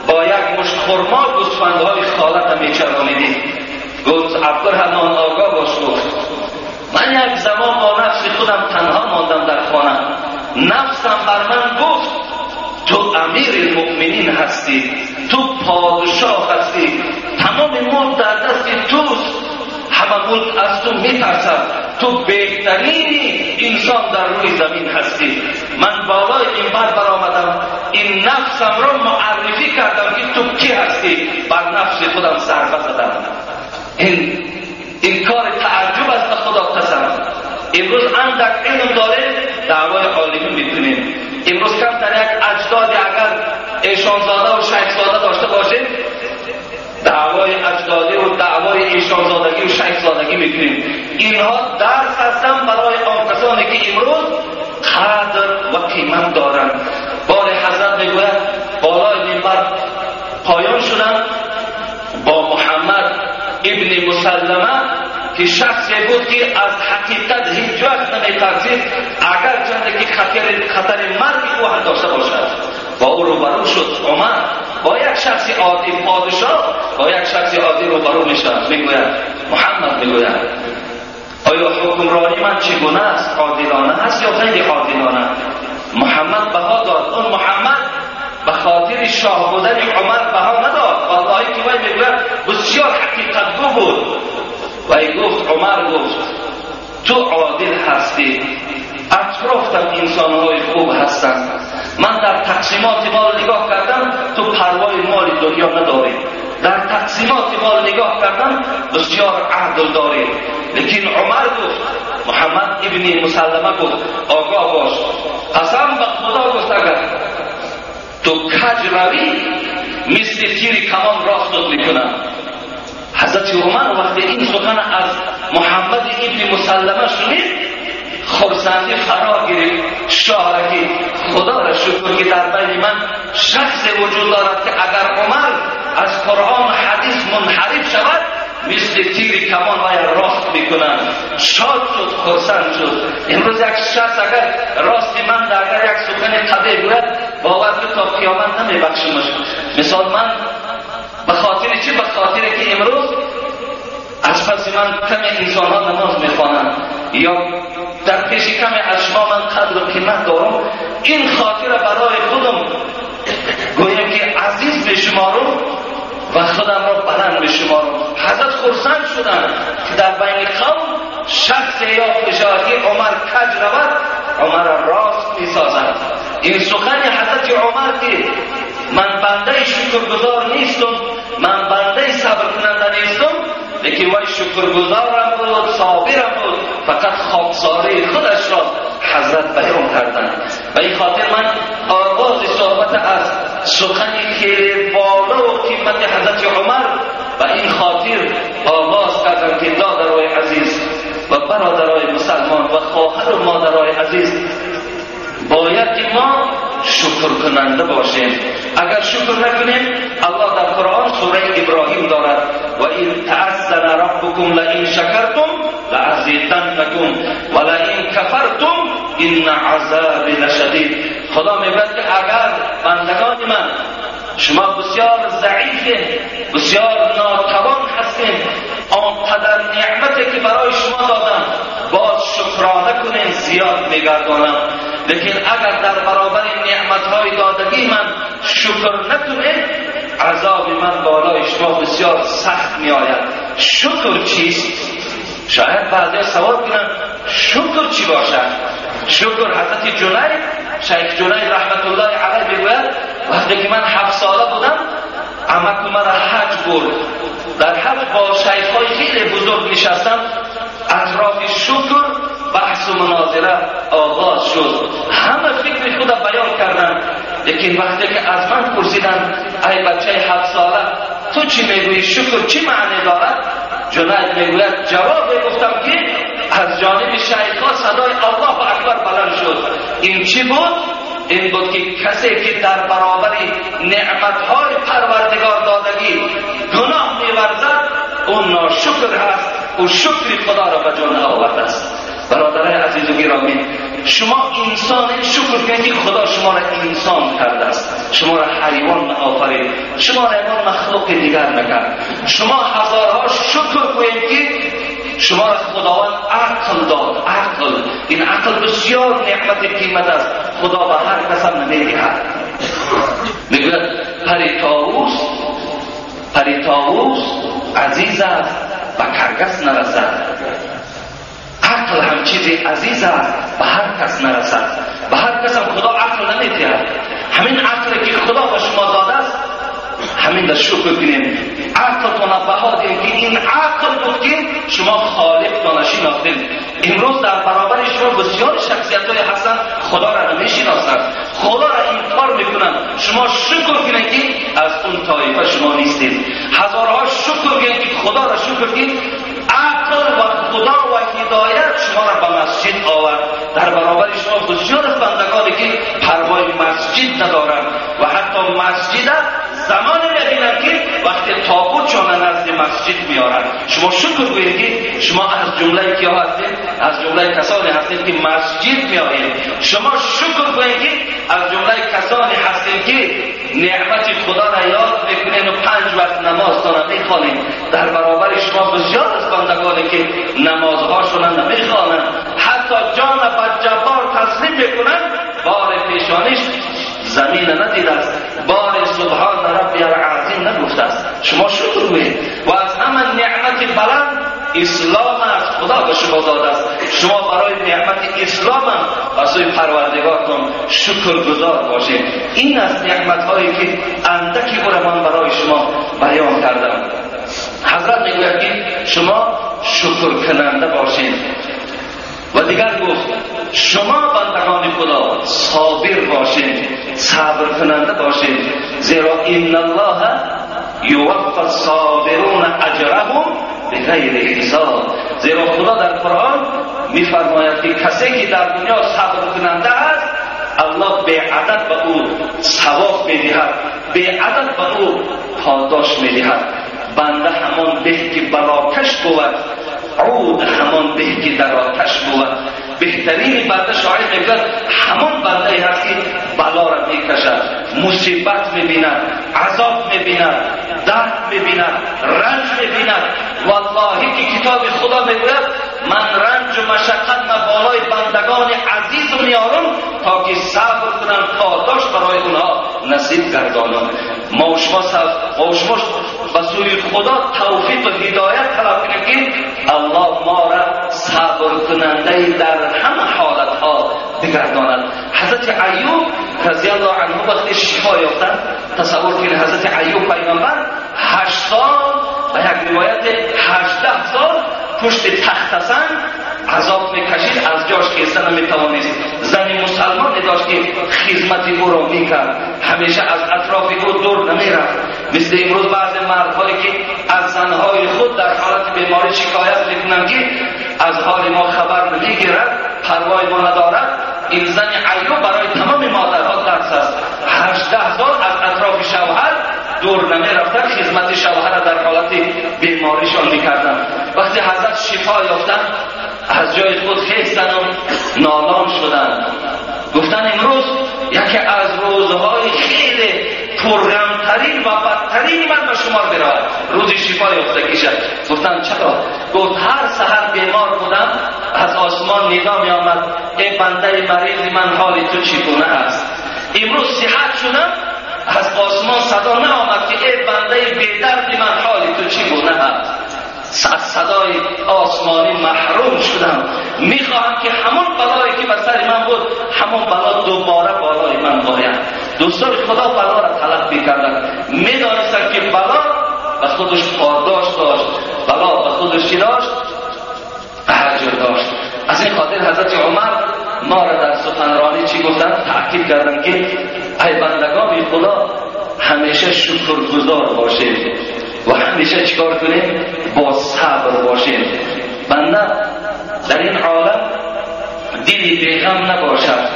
با یک مشت خرما گوسفندهای خالت میچرانیدی. گفت عبدالرحمن آگاه باش، گفت من یک زمان با نفس خودم تنها ماندم در خانه، نفسم بر من گفت تو امیر المؤمنین هستی، تو پادشاه هستی، تمام ملک در دست توست، همه ملک از تو میترسد، تو بهترین انسان در روی زمین هستی. من بالای منبر برآمدم، این نفسم را معرفی کردم که تو کی هستی، بر نفس خودم ضربه زدم. این کار تعجب است به خدا قسم. امروز اندک علم داره دعوای عالمی میکنیم. امروز کمتر یک اجداد اگر ایشانزاده و شیخزاده داشته باشیم، دعوای اجدادی و دعوای ایشانزادگی و شیخزادگی میکنیم. اینها درس هستند برای آن کسانی که امروز قدر و قیمت دارند. بار حضرت میگوید بالای منبر پایان شدند با محمد ابن مسلمه که شخصی بود که از حقیقت هیچ وقت نمیترسید، اگر چند که خطر مرگ او هم داشته باشد. با او روبرو شد عمر، با یک شخص عادی پادشاه، با یک شخص عادی روبرو میشد. میگوید محمد، میگوید آیا حکمرانی من چگونه است؟ عادلانه است یا غیر عادلانه؟ محمد بها داد. اون محمد به خاطر شاه بودن عمر بها نداد، والله که وی میگوید بسیار حقیقت گو بود. و گفت عمر گفت تو عادل هستی، اطرافتم انسانهای خوب هستند، من در تقسیمات مال نگاه کردم تو پروای مال دنیا نداری، در تقسیمات مال نگاه کردم بسیار عدل داری. لیکن عمر گفت، محمد ابن مسلمه گفت آگاه باش، قسم به خدا گفت اگر تو کج روی مثل تیر کمان راستت میکنم. حضرت عمر وقتی این سخن از محمد ابن مسلمه شنید، خرسندی فرا گرفت شاه را که خدا را شکر که در بین من شخص وجود دارد که اگر عمر از قرآن و حدیث منحرف شود مثل تیر کمان و راست میکنند. شاد شد، خرسند شد. امروز یک شخص اگر راست من اگر یک سخن قبیح گوید، باور که تا قیامت نمیبخشمش. مثال من به خاطر چی؟ به خاطر که امروز از پس من کم انسان ها نماز میخوانند یا در پیش کم از شما من قدر و قیمت دارم، این خاطر برای خودم گویم که عزیز بشمارم و خودم را بلند بشمارم. حضرت خرسند شدند که در بین قوم شخص یافت بشود که عمر کج رود، عمر را راست میسازد. این سخن حضرت عمر که من بنده شکرگزار نیستم، من بنده صبر کننده نیستم، لیکن وی شکرگزارم بود، صابرم بود، فقط خاکساری خودش را حضرت بیان کردند. و این خاطر من آغاز صحبت از سخن خیلی بالا و قیمت حضرت عمر و این خاطر آغاز کردم که دادرای عزیز و برادرای مسلمان و خواهر و مادرای عزیز، باید که ما شکر کننده باشیم. اگر شکر نکنیم، الله در قرآن سوره ابراهیم دارد و این تأذن ربکم لئن شکرتم لازیدنکم و لئن کفرتم ان عذابی لشدید. خدا میگوید که اگر بندگان من شما بسیار ضعیفه، بسیار ناتوان هستین، آنقدر نعمتی که برای شما دادم باز شکرانه کنین زیاد میگردانم، لیکن اگر در برابر نعمت نعمتهای دادگی من شکر نکنید، عذاب من بالای شما بسیار سخت می آید. شکر چیست؟ شاید بعضی سوال کنند شکر چی باشد؟ شکر حضرت جنید، شیخ جنید رحمت الله علیه میگوید وقتی که من 7 ساله بودم عمک مرا حج برد. در حج با شیخ های خیلی بزرگ نشستم، اطراف شکر بحث و مناظره آغاز شد. همه فکر خود بیان کردن، لیکن وقتی که از من پرسیدن ای بچه 7 ساله تو چی میگویی، شکر چی معنی دارد؟ جنید میگوید جواب گفتم که از جانب شیخ ها صدای الله اکبر بلند شد. این چی بود؟ این بود که کسی که در برابر نعمتهای پروردگار دادگی گناه می‌ورزد او ناشکر هست، او شکر خدا را به جان آورده است. برادرای عزیز و گرامی، شما انسان شکر کنید که خدا شما را انسان کرده است، شما را حیوان آفرید، شما را یک مخلوق دیگر نکرد. شما هزارها شکر کنید که شما را خداوند عقل داد. عقل، این عقل بسیار نعمت قیمت است، خدا به هر کس هم نمیدهد. میگوید پری طاووس عزیز است به کرگس نرسد. عقل هم چیزی عزیز است، به هر کس نرسد. به هر کس هم خدا عقل نمیدهد. همین عقلی که خدا به شما داده است همین را شکر کنیم. عقلتون بها دهیم که این عقل بود که شما خالقتان شناختید. امروز در برابر شما بسیار شخصیت های هستند خدا را نمیشناسند، خدا را انکار میکنند. شما شکر کنید که از اون طایفه شما نیستید. هزارها شکر کنید که خدا را شکر کنید. عقل و خدا و هدایت شما را به مسجد آورد. در برابر شما بسیار از بندگانی که پروای مسجد ندارند و حتی مسجد زمان میبینند که وقتی تابوتشان نزد مسجد میارند. شما شکر گویید که شما از جمله کیا هستید؟ از جمله کسانی هستید که مسجد میآیید. شما شکر گویید که از جمله کسانی هستید که نعمت خدا را یاد میکنید و 5 وقت نمازتان را میخوانید. در برابر شما بسیار از بندگانی که نمازهاشون را نمیخوانند، حتی جان به جبار تسلیم میکنند، بار پیشانیش زمین ندیده است، بار سبحان ربی العظیم نگفته است. شما شکر گویید. و از همه نعمت بلند اسلام است، خدا به شما داده است. شما برای نعمت اسلام هم از سوی پروردگارتون شکرگزار باشید. این از نعمت هایی که اندکی او را من برای شما بیان کردم. حضرت میگوید که شما شکر کننده باشید. و دیگر گفت شما بندگان خدا صابر باشید، صبر کننده باشید، زیرا ان الله یوفی الصابرون اجرهم بغیر حساب. زیرا خدا در قرآن میفرماید که کسی که در دنیا صبر کننده است الله به عدد به او ثواب میدهد، به عدد به او پاداش میدهد. بنده همان به که بلاکش بود، عود همان به که در آتش بود. بهترین بنده، شاعر میگوید، همان بنده ای هست که بلا را میکشد، مصیبت میبیند، عذاب میبیند، درد میبیند، رنج میبیند. والله که کتاب خدا میگوید من رنج و مشقت ما بالای بندگان عزیز میارم تا که صبر کنند، پاداش برای اونها نصیب گردانم. ما و شما به سوی خدا توفیق و هدایت طلب کنیم که الله ما را صبر کننده در همه حالتها بگرداند. حضرت ایوب رضی الله عنه وقتی شفا یافتند، تصور کنید حضرت ایوب پیامبر 8 سال و یک روایت 18 سال پشت تخت سنگ عذاب میکشید، از جاش خیسته نمیتوانست. زن مسلمان داشت که خدمت او را میکرد، همیشه از اطراف او دور نمیرفت. مثل امروز بعض مردهایی که از زنهای خود در حالت بیماری شکایت میکنند که از حال ما خبر نمیگیرد، پروای ما ندارد. این زن ایوب برای تمام مادرها درس است. 18 سال از اطراف شوهر دور نمیرفتن، خدمت شوهر در حالت بیماریشان میکردن. وقتی حضرت شفا یافتن از جای خود خیستن و نالان شدن. گفتن امروز یکی از روزهای خیلی پرغمترین و بدترین من به شمار برود، روز شفا یافتگی شد. گفتن چرا؟ گفت هر سحر بیمار بودم، از آسمان ندا می آمد ای بنده مریض من حال تو چگونه است؟ امروز صحت شدم، از آسمان صدا نآمد که ای بنده بیدرد من حال تو چی گونه است. از صدای آسمانی محروم شدم. میخواهم که همون بلایی که بر سر من بود همون بلا دوباره بالای من باید. دوستان خدا بلا را طلب میکردن، میدانستن که بلا به خودش پاداش داشت، بلا به خودش چی داشت؟ اجر داشت. از این خاطر حضرت عمر ما را در سخنرانی چی گفتن؟ تأکید کردن که ای بندگان خدا همیشه شکرگزار باشید و همیشه چیکار کنیم؟ با صبر باشیم. بنده در این عالم دلی بیغم نباشد،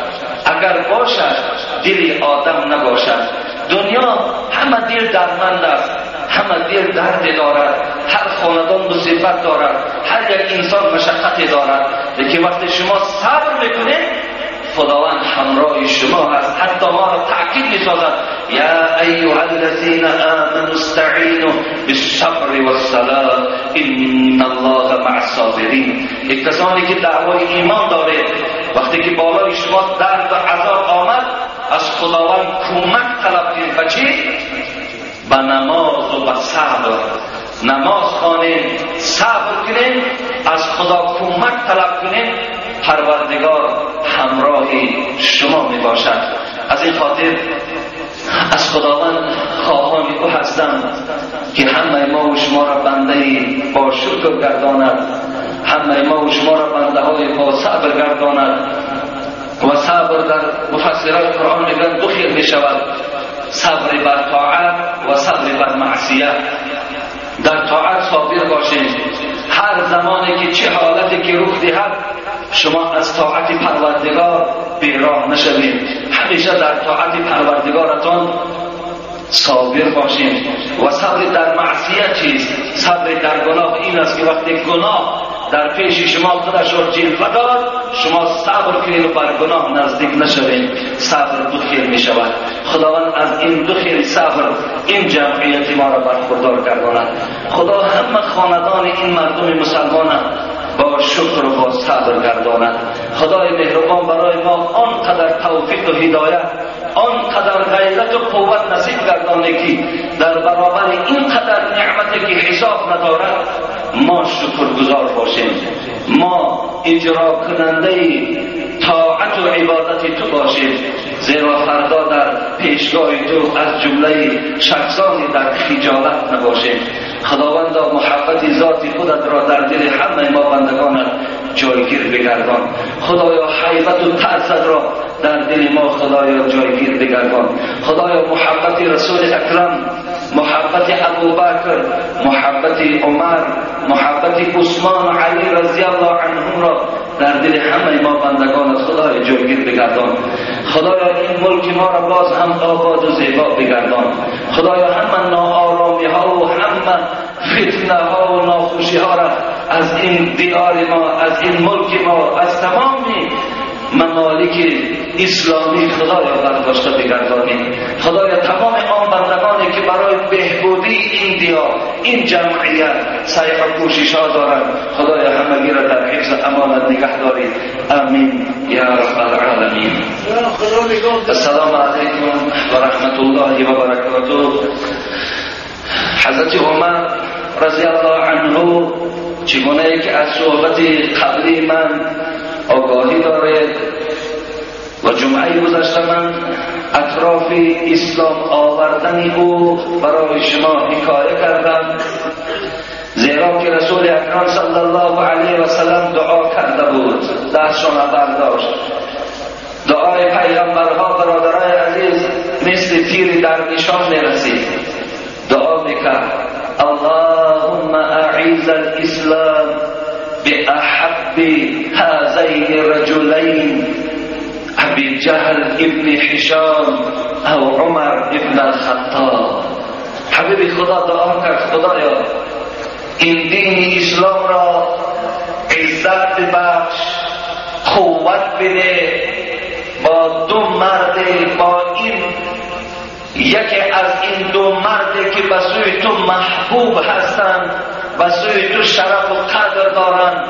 اگر باشد دلی آدم نباشد. دنیا همه دل درمند است، همه دل درد دارد، هر خاندان مصیبت دارد، هر یک انسان مشقت دارد. لیکن وقتی شما صبر میکنید خداوند همراه شما هست. حتی ما را تأکید می‌سازد یا ایها الذین آمنوا استعینوا بالصبر والصلاة ان الله مع الصابرین. یک کسانی که دعوای ایمان داره، وقتی که بالای شما درد و عذاب آمد از خداوند کمک طلب کنید. به چی؟ به نماز و به صبر. نماز خوانیم، صبر کنیم، از خدا کمک طلب کنیم، پروردگار همراه شما می باشد. از این خاطر از خداوند خواهان او هستم که همه ما و شما را بنده با شکر گرداند، همه ما و شما را بنده های با صبر گرداند. و صبر در مفسرات قرآن میگن دو خیر می شود: صبر بر طاعت و صبر بر معصیت. در طاعت صابر باشیم، هر زمانی که چه حالتی که رخ دهد شما از طاعت پروردگار بیراه نشوید، همیشه در طاعت پروردگارتان صابر باشیم. و صبر در معصیت چیست؟ صبر در گناه این است که وقتی گناه در پیش شما خودش را جلوه داد، شما صبر کنید و بر گناه نزدیک نشوید. صبر دو خیر می شود. خداوند از این دو خیر صبر این جمعیت ما را برخوردار گرداند. خدا همه خاندان این مردم مسلمان با شکر و با صبر گرداند. خدای مهربان برای ما آنقدر توفیق و هدایت، آنقدر غیرت و قوت نصیب گردانه که در برابر اینقدر نعمتی که حساب ندارد ما شکرگزار باشیم، ما اجرا کننده طاعت و عبادت تو باشیم، زیرا فردا در پیشگاه تو از جمله شخصانی در خجالت نباشیم. خداوندا محبت ذاتی خودت را در دل همه ما بندگانت جایگیر بگردان. خدایا حیبت و ترست را در دل ما خدایا جایگیر بگردان. خدایا محبت رسول اکرم، محبت ابوبکر، محبت عمر، محبت عثمان و علی رضی الله عنهم را در دل همه ما بندگانت خدایا جایگیر بگردان. خدایا این ملک ما را باز هم آباد و زیبا بگردان. خدایا همه ناآرامی ها و همه فتنه ها و ناخوشی ها را از این دیار ما، از این ملک ما، از تمام ممالک اسلامی خدایا برداشته بگردانی. خدایا تمام آن بندگانی که برای بهبودی این دیار، این جمعیت سعی و کوشش ها دارند، خدایا همگی را در حفظ امانت نگه دارید. آمین یا رب العالمین. السلام علیکم و رحمت الله و برکاته. حضرت عمر رضی الله عنه چگونه که از صحبت قبلی من آگاهی دارد و جمعه گذشته من اطراف اسلام آوردن او برای شما حکایه کردم، زیرا که رسول اکرم صلی الله علیه و سلم دعا کرده بود، دستشان برداشت. دعای پیغمبرها برادرای عزیز مثل تیر در نشان میرسید. دعا میکرد اللهم اعز الاسلام بأحب هذين الرجلين ابي جهل ابن هشام او عمر ابن الخطاب. حبیب خدا دعا کرد خدایا این دین اسلام را عزت ببخش، قوت بده، با دو مرد، با این یکی از این دو مرد که به سوی تو محبوب هستند، به سوی تو شرف و قدر دارند،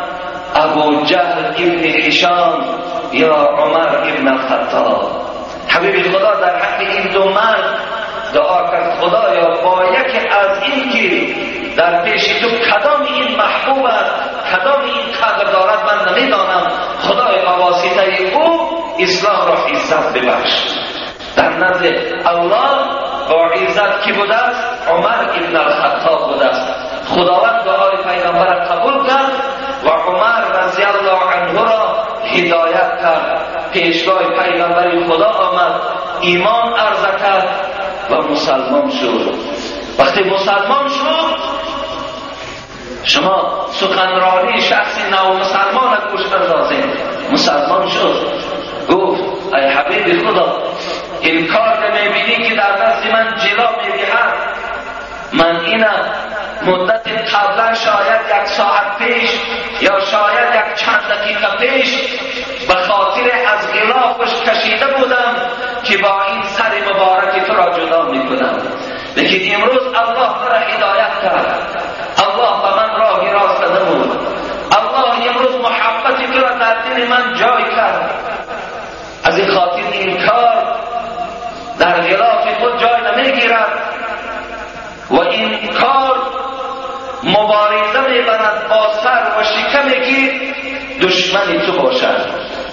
ابو جهل ابن هشام یا عمر ابن الخطاب. حبیب خدا در حق این دو مرد دعا کرد خدایا با یکی از این که در پیش تو کدام این محبوب است، کدام این قدر دارد من نمیدانم، خدای با واسطه او اسلام را عزت ببخش. در نزد الله با عزت کی بوده است؟ عمر ابن الخطاب بوده است. خداوند دعای پیغمبر قبول کرد و عمر رضی الله عنه را هدایت کرد. پیشگاه پیغمبر خدا آمد، ایمان عرضه کرد و مسلمان شد. وقتی مسلمان شد، شما سخنرانی شخص نو مسلمان گوش اندازید. مسلمان شد، گفت ای حبیب خدا، این کار میبینی که در دست من جلا میدهد، من اینم مدت قبلا شاید یک ساعت پیش یا شاید یک چند دقیقه پیش به خاطر از غلافش کشیده بودم که با این سر مبارک تو را جدا میکنم، لیکن امروز الله مرا هدایت کرد، الله به من راه راست نمود، الله امروز محبت تو را در دل من جای کرد. از این خاطر این کار در غلاف خود جای نمیگیرد و این کار مبارزه میبرد با سر و شکمی که دشمن تو باشد،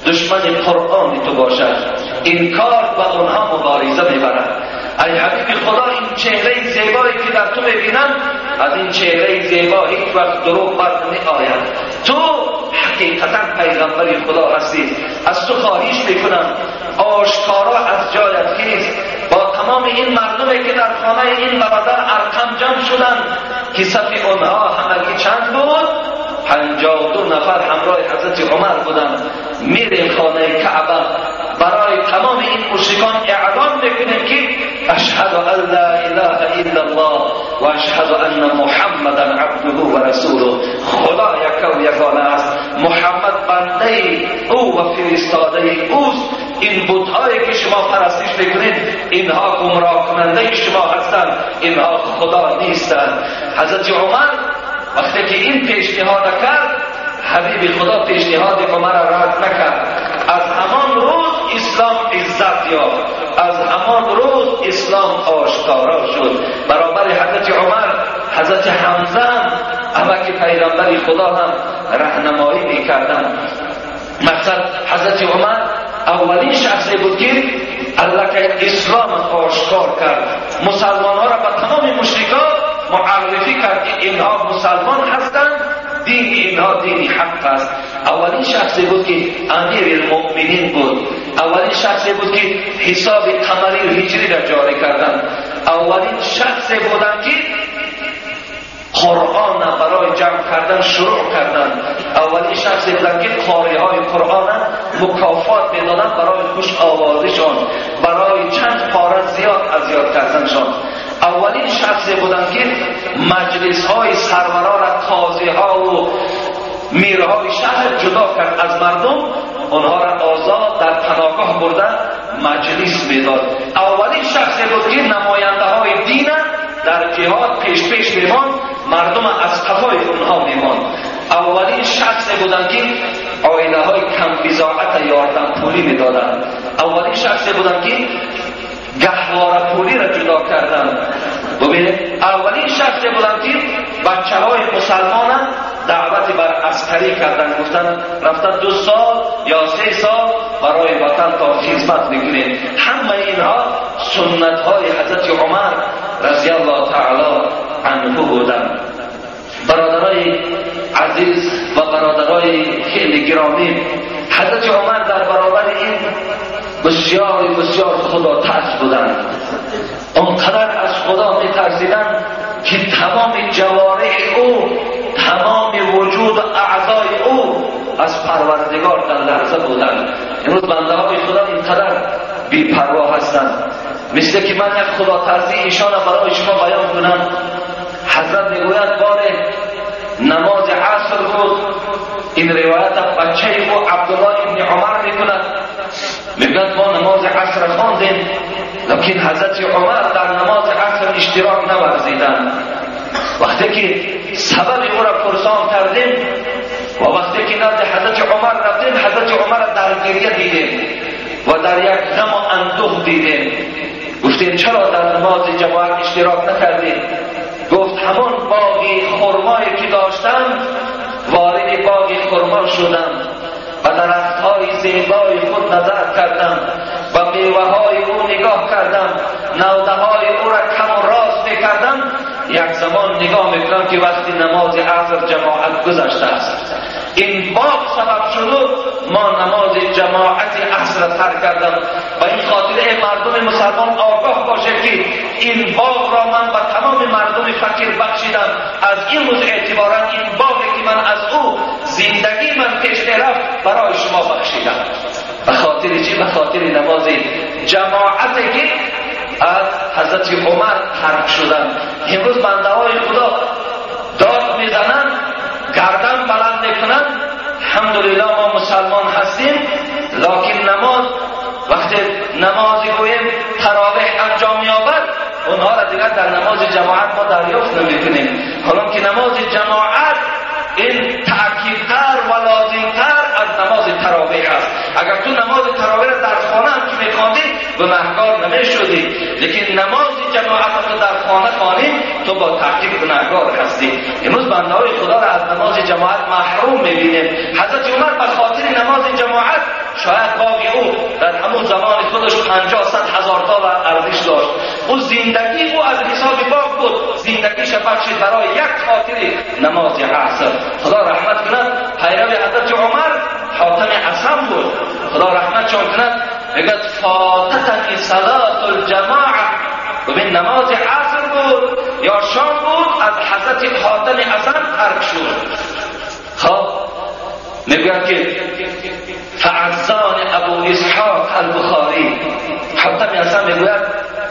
دشمن قرآن تو باشد. این کار با اونها مبارزه میبرد. ای حبیب خدا، این چهره زیبایی که در تو میبینم، از این چهره زیبا هیچ وقت دروغ بر نمی آید. تو حقیقتا پیغمبر خدا هستی. از تو خواهش میکنم آشکارا از جایت خیز، با تمام این مردمی که در خانه این برادر ارقم جمع شدند که صف آنها همگی چند بود؟ 52 نفر همراه حضرت عمر بودند. میریم خانه کعبه، برای تمام این مشرکان اعلان میکنیم که اشهد ان لا اله الا الله و اشهد ان محمدا عبده و رسوله. خدا یک و یگانه است، محمد بنده او و فرستاده اوست. این بت‌هایی که شما پرستش میکنید اینها گمراه کننده شما هستند، اینها خدا نیستند. حضرت عمر وقتی که این پیشنهاد کرد، حبیب خدا پیشنهاد عمر را رد نکرد. از همان روز اسلام عزت یافت، از همان روز اسلام آشکارا شد. برابر حضرت عمر حضرت حمزه هم امک پیغمبر خدا هم راهنمایی میکردند. مقصد حضرت عمر اولین شخصی بود که الله اسلام آشکار کرد، مسلمان ها را به تمام مشرکان معرفی کرد که اینها مسلمان هستند، دین اینها دینی حق است. اولین شخصی بود که امیر المؤمنین بود، اولین شخصی بود که حساب قمری و هجری را جاری کردند، اولین شخصی بودند که قرآن برای جمع کردن شروع کردند، اولین شخصی بودند که قاری های قرآن مکافات میدادند برای خوش آوازشان، برای چند پاره زیاد از یاد کردنشان. اولین شخصی بودند که مجلس های سروران را، قاضی ها و میرهای شهر جدا کرد از مردم، آنها را آزاد در پناهگاه بردن مجلس میداد. اولین شخصی بود که نماینده های دین در جهاد پیش پیش میمان، مردم از قفای اونها میمان. اولین شخصی بودند که آینه های کم بضاعت یاردم پولی میدادند. اولین شخصی بودند که گهواره پولی را جدا کردند. ببینید، اولین شخصی بودند که بچه های مسلمان دعوت بر عسکری کردند، گفتند رفتن 2 سال یا 3 سال برای وطن تا خدمت میکنید. همه اینها سنت های حضرت عمر رضی الله تعالی عنه بودند. برادرای عزیز و برادرای خیلی گرامی، حضرت عمر در برابر این بسیار بسیار خدا ترس بودند. آنقدر از خدا میترسیدند که تمام جوارح او، تمام وجود و اعضای او از پروردگار در لرزه بودند. امروز بنده های خدا اینقدر بی‌پروا هستند. مثل که من یک خدا ترسی ایشان برای شما بیان کنم. حضرت میگوید باره نماز عصر بود، این روایت بچه او عبدالله ابن عمر میکند، میگوید ما نماز عصر خواندیم، لیکن حضرت عمر در نماز عصر اشتراک نورزیدند. وقتی که سبب او را پرسان کردیم و وقتی که نزد حضرت عمر رفتیم، حضرت عمر در گریه دیدیم. و در یک غم و اندوه دیدیم. گفتیم چرا در نماز جماعت اشتراک نکردیم؟ گفت همون باغی خرمایی که داشتم وارد باغ خرما شدم و درختهای زیبای خود نظر کردم و میوه های او نگاه کردم، نوده های او را کم و راست میکردم. یک زمان نگاه میکنم که وقتی نماز عصر جماعت گذشته است، این باغ سبب شد ما نماز جماعت عصر را ترک کردم. و این خاطر ای مردم مسلمان آگاه باشه که این باغ را من به تمام مردم فقیر بخشیدم. از این روز اعتبارا این باغی که من از او زندگی من پیش رفت برای شما بخشیدم. به خاطر چی؟ به خاطر نماز جماعتی که از حضرت عمر ترک شدن. امروز بنده های خدا داد میزنن، گردن بلند میکنن، الحمدلله ما مسلمان هستیم، لکن نماز وقتی نماز گوییم تراویح انجام می‌یابد، اونها را دیگر در نماز جماعت ما دریافت نمیکنیم. حالا که نماز جماعت این تأکیدتر و لازمتر از نماز تراویح است. اگر تو نماز تراویح را در خانه هم که میخواندی گناهکار نمیشدی، لیکن نماز جماعت را در خانه خوانی تو با تحقیق گناهکار هستی. امروز بنده های خدا را از نماز جماعت محروم میبینیم. حضرت عمر به خاطر نماز جماعت شاید باقی او در همون زمان خودش 50-100 هزار تا ارزش داشت. او زندگی او از حساب باغ بود، زندگیش بخشید برای یک خاطر نماز عصر. خدا رحمت کند پیرو حضرت عمر حاتم اصم بود، خدا رحمتشان کند. میگه فاتتنی صلاة الجماعه، ببین نماز عصر بود یا شام بود از حضرت حاتم اصم ترک شد. خب میگوید که فعزان ابو اسحاق البخاری، حاتم اصم میگوید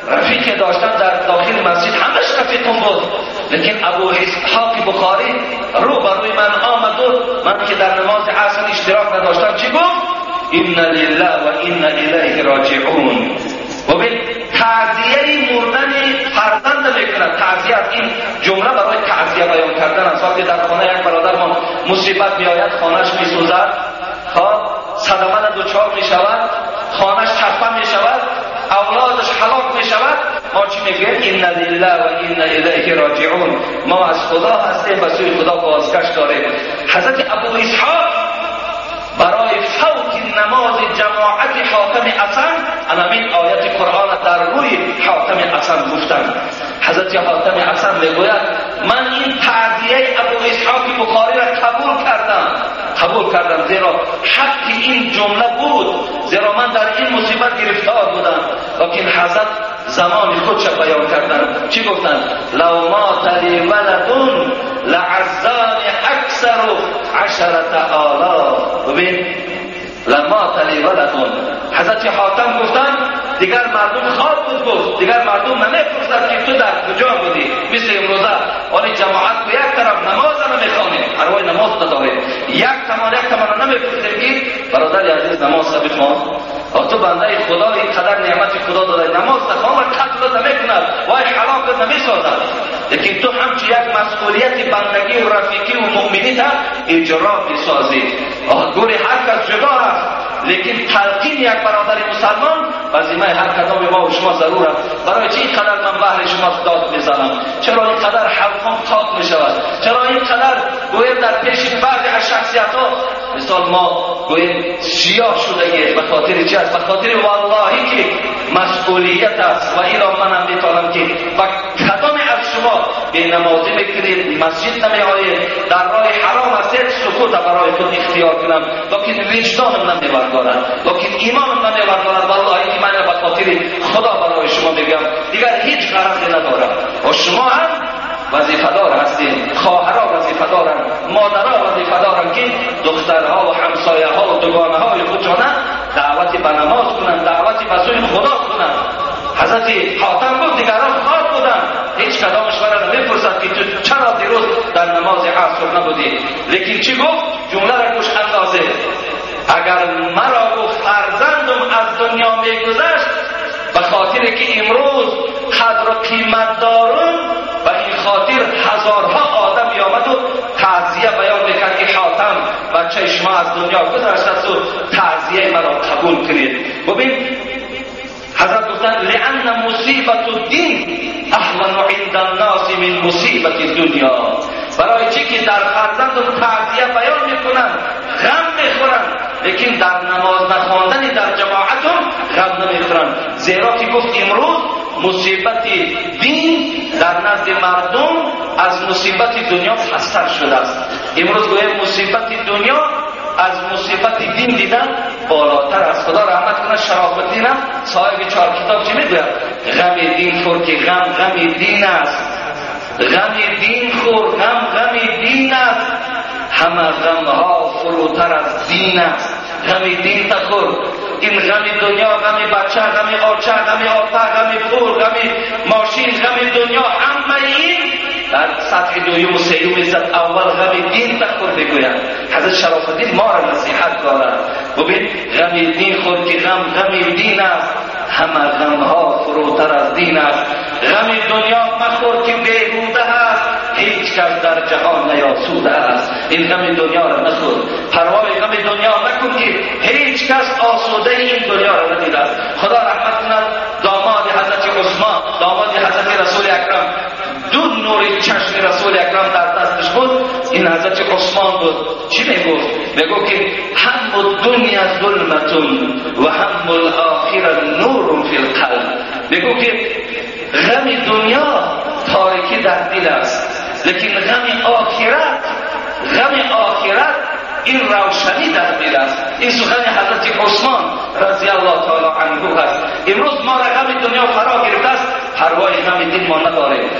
رفیق داشتم در داخل مسجد، همش رفیقم بود، لیکن ابو اسحاق بخاری رو بروی من آمد و من که در نماز عصر اشتراک نداشتم چی گفت؟ انا لله و انا الیه راجعون. ببین تعزیه مردن فرزند میکند. تعزیه از این جمله برای تعزیه بیان کردن است. وقتی در خانه یک برادر ما مصیبت میآید، خانهش میسوزد، صدمه دچار میشود، خانهش چپه میشود، اولادش هلاک میشود، ما چی میگوییم؟ انا لله و انا الیه راجعون. ما از خدا هستیم و سوی خدا بازگشت داریم. حضرت ابو اسحاق برای فوت نماز جماعت حاتم اصم همین آیت قرآن در روی حاتم اصم گفتند. حضرت حاتم اصم میگوید من این تعزیه ابو اسحاق بخاری را قبول کردم، زیرا حق این جمله بود، زیرا من در این مصیبت گرفتار بودم. لیکن حضرت زمان خودش بیان کردند. چی گفتند؟ لو مات لی ولد لعزان اکثر 10,000. ببین لمات لی ولد، حضرت حاتم گفتند دیگر مردم خواب بود، گفت دیگر مردم نمیپرسد که تو در کجا بودی. مثل امروزه آن جماعت به یک طرف نماز نمیخوانیم، ارواح نماز نداریم، یک تمان نمیپرسیم که برادر عزیز نماز بخوان. تو بنده خدا اینقدر نعمت خدا داده نماز نخوان و قتل نمیکند وای حلاکت نمیسازد، لیکن تو همچی یک مسئولیت بندگی و رفیقی و مؤمنی تا اجرا میسازی. گوری هر کس جدا است، لیکن تلقین یک برادر مسلمان وظیفه هر کدام ما و شما ضرور است. برای چی اینقدر من بهر شما داد میزنم؟ چرا اینقدر حلقم تاق میشود؟ چرا اینقدر گویم در پیش بعضی از شخصیت ها مثال ما گویم سیاه شده؟ به خاطر چی است؟ به خاطر واللهی که مسئولیت است. و اینا منم میتونم که با کدام از شما به نمازی میکنید، مسجد نمیآیید، در راه حرام هستید، سکوت برای خود اختیار کنم، لیکن وجدانم نمیبردارد، لیکن ایمانم نمیبردارد. والله که من به خاطر خدا برای شما میگم، دیگر هیچ غرضی ندارم. و شما هم وظیفه دار هستید، خواهرها وظیفه دارند، مادرها وظیفه دارند که دخترها و همسایه ها و دوگانه های خودشان دعوت به نماز کنند، دعوت به سوی خدا کنند. حضرت حاتم گفت دیگران خواب بودند، هیچ کدامش مرا نمیپرسد که تو چرا دیروز در نماز عصر نبودی. لیکن چی گفت؟ جمله را گوش اندازه. اگر مرا گفت فرزندم از دنیا میگذشت، به خاطر که امروز قدر و قیمت دارم، و این خاطر هزارها آدم میآمد و تعزیه بیان میکرد که حاتم بچه بچه شما از دنیا گذشته است و تعزیه مرا قبول کنید. ببین حضرت گفتن لأن مصیبت الدین اهون عند الناس من مصیبت الدنیا. برای چی که در فرزندم تعزیه بیان میکنن غم میخورن، لیکن در نماز نخواندن در جماعتم غم نمیخورن، زیرا که گفت امروز مصیبت دین در نزد مردم از مصیبت دنیا پستر شده است. امروز گویا مصیبت دنیا از مصیبت دین دیدن بالاتر است. خدا رحمت کنه شرافت هم صاحب چهار کتاب چی میگوید؟ غم دین خور که غم غم دین است، غم دین خور غم غم دین است، همه غمها فروتر از دین است. غم دین تخور، این غم دنیا، غم بچه، غم آچه، غم آتا، غم پول، غم ماشین، غم دنیا، همه این در سطح دویم و سیوم ایستد. اول غم دین تخور بگوید. حضرت شرافت الدین ما را نصیحت دارد. ببین غم دین خور که غم غم دین است، همه غمها فروتر از دین است. غم دنیا مخور که بیهوده است، هیچ کس در جهان نیاسوده است. این غم دنیا را نخور، پروای غم دنیا نکن که هیچ کس آسوده این دنیا را ندیده است. خدا رحمت کند داماد حضرت عثمان، داماد حضرت رسول اکرم، دو نور چشم رسول اکرم در دستش بود، این حضرت عثمان بود. چی میگفت؟ میگفت که هم الدنیا ظلمتون و هم الاخره نور فی القلب. میگفت که غم دنیا تاریکی در دل است، لیکن غم آخرت، غم آخرت این روشنی در دل است. این سخن حضرت عثمان رضی الله تعالی عنه است. امروز ما را غم دنیا فرا گرفته است، پروای غم دین ما نداریم.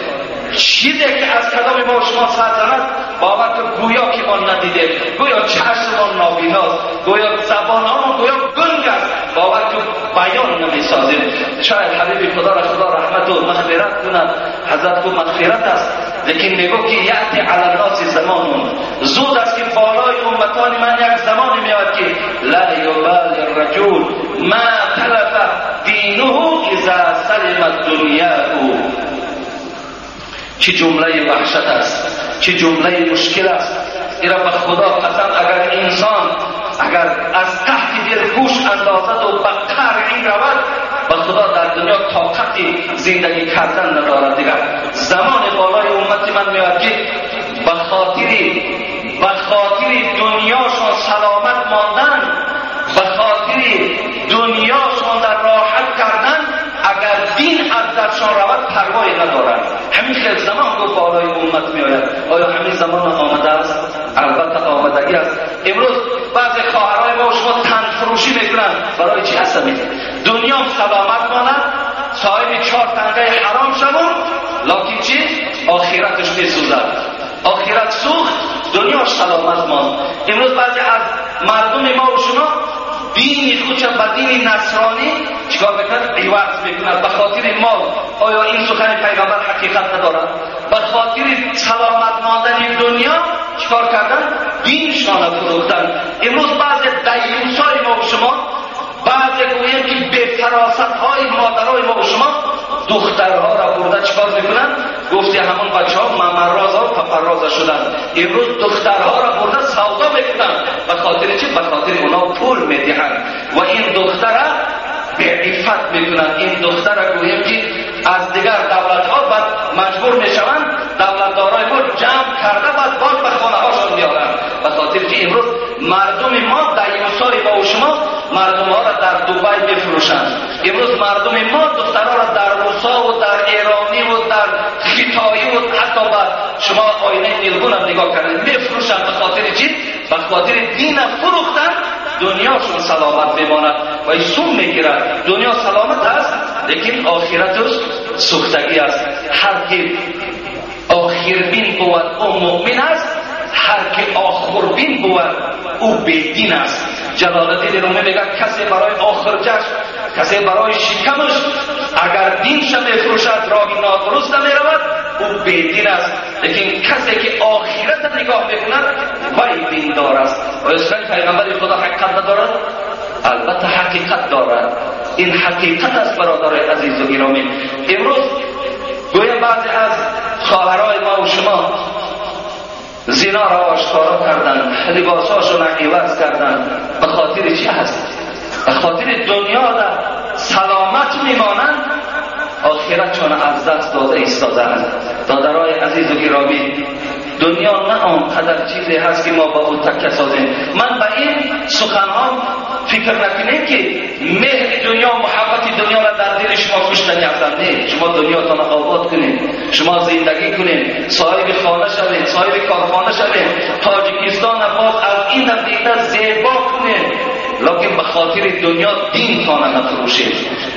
چیزی که از کلام ما و شما سر زند باور کن گویا که ما ندیده، گویا چشم ما نابیناست، گویا زبان ما گویا گنگ است، باور کن بیان نمیسازیم. شاید حبیب خدا را خدا رحمت و مغفرت کند، حضرت کو مغفرت است، لیکن میگو که یأتی علی الناس زمان، زود است که بالای امتان من یک زمانی میاد که لا یبالی الرجل ما تلف دینه اذا سلمت دنیاه. چه جمله وحشت است، چه جمله مشکل است. ایرا به خدا قسم اگر انسان اگر از تحت دل گوش اندازد و به قعر این رود، به خدا در دنیا طاقت زندگی کردن ندارد. دیگر زمان بالای امت من میاد که به خاطر دنیاشان سلامت ماندن، به خاطر دنیاشان در راحت کردن، اگر دین از دستشان رود پروایی ندارند. همین خیلی زمان گفت بالای امت میآید. آیا همین زمان آمده است؟ البته آمدگی است. امروز بعضی خواهرای ما و شما تن فروشی میکنند. برای چی هستم؟ دنیا سلامت ماند، صاحب 4 تنگه حرام شود، لکن چی؟ آخرتش میسوزد. آخرت سوخت، دنیاش سلامت ماند. امروز بعضی از مردم ما و شما دین خودش به دین نصرانی چیکار میکند؟ عوض میکند به خاطر مال. آیا این سخن پیغمبر حقیقت ندارد؟ به خاطر سلامت ماندن دنیا چیکار کردن؟ دینشان فروختن. امروز بعضی دیوسای ما و شما، بعضی گوییم که به فراست های مادرای ما و شما دخترها را برده چیکار میکنن؟ گفتی همون بچه ها ممراز و پپرازه شدن. امروز دخترها را برده سودا میکنن. به خاطر چی؟ به خاطر اونا پول میدهند و این دختر به عفت میکنن. این دختر را گوییم که از دیگر دولت ها بعد مجبور میشوند دولتدارای ما جمع کرده بعد باز به خانه هاشون میارن. به خاطر که امروز مردم ما دیوسای ما و شما مردم ها را در دوبای میفروشند. امروز مردم ما دخترها را در روسا و در ایرانی و در خیتایی و حتی به شما آینه نیلگون هم نگاه کردن میفروشند. به خاطر چی؟ به خاطر دین فروختن، دنیاشون سلامت میماند و این سوم میگیرد. دنیا سلامت است لیکن آخرتش سوختگی است. هر که آخربین بود او مؤمن است، هر که آخربین بود او بیدین است. جلال الدین رومی میگه کسی برای آخرجش، کسی برای شکمش اگر دینش میفروشد راه نادرست نمیرود او بیدین است، لیکن کسی که آخرت نگاه میکند وی دیندار است. آیا سخن پیغمبر خدا حقیقت ندارد؟ البته حقیقت دارد. این حقیقت است برادرای عزیز و گرامی. امروز گویا بعضی از خواهرای ما و شما زیر زنا را آشکارا کردن، لباساشون را عوض کردن. به خاطر چی هست؟ به خاطر دنیا در سلامت میمانند، آخرتشان از دست داده ایستادند. دادرای عزیز و گرامی، دنیا نه آنقدر چیزی هست که ما با او تکیه سازیم. من به این سخنها فکر نکنیم که مهر دنیا، محبت دنیا را در دل شما کشتنی هستم. نه، شما دنیاتان آباد کنید، شما زندگی کنید، صاحب خانه شوید، صاحب کارخانه شوید، تاجیکستان باز از این دیده زیبا کنید، لکن به خاطر دنیا دین تان نفروشید،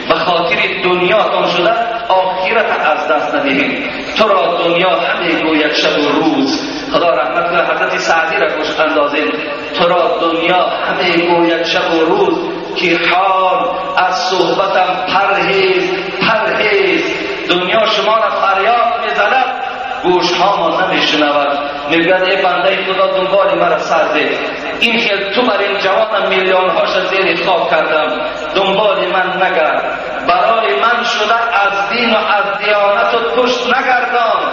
به خاطر دنیا تان شده آخرت از دست ندهید. تو را دنیا همه گوید شب و روز. خدا رحمت کنه حضرت سعدی را گوش اندازید. تو را دنیا همه گوید شب و روز، که حال از صحبتم پرهیز پرهیز. دنیا شما را فریاد میزند، گوش ها ما نمیشنود. میگوید ای بنده خدا دنبال مرا سر ده، این خیل تو بر این جوانم میلیون هاش زیر خاک کردم، دنبال من نگرد، برای من شده از دین و از دیانت و پشت نگردان،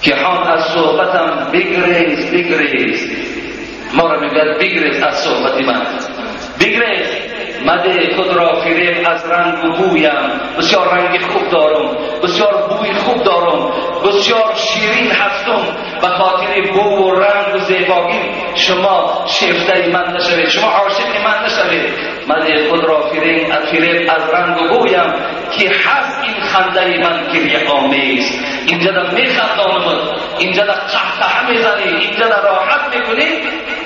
که حال از صحبتم بگریز بگریز. ما را میگوید بگریز از صحبت من، بگریز. مده خود را فریب از رنگ و بویم. بسیار رنگ خوب دارم، بسیار بوی خوب دارم، بسیار شیرین هستم. به خاطر بو و رنگ و زیبایی شما شیفته من نشوید، شما عاشق من نشوید. مده خود را فریب از رنگ و بویم، که هست این خنده من گریه آمیز. اینجا در میخندانم، اینجا در قهقهه میزنی، اینجا در راحت میکنی،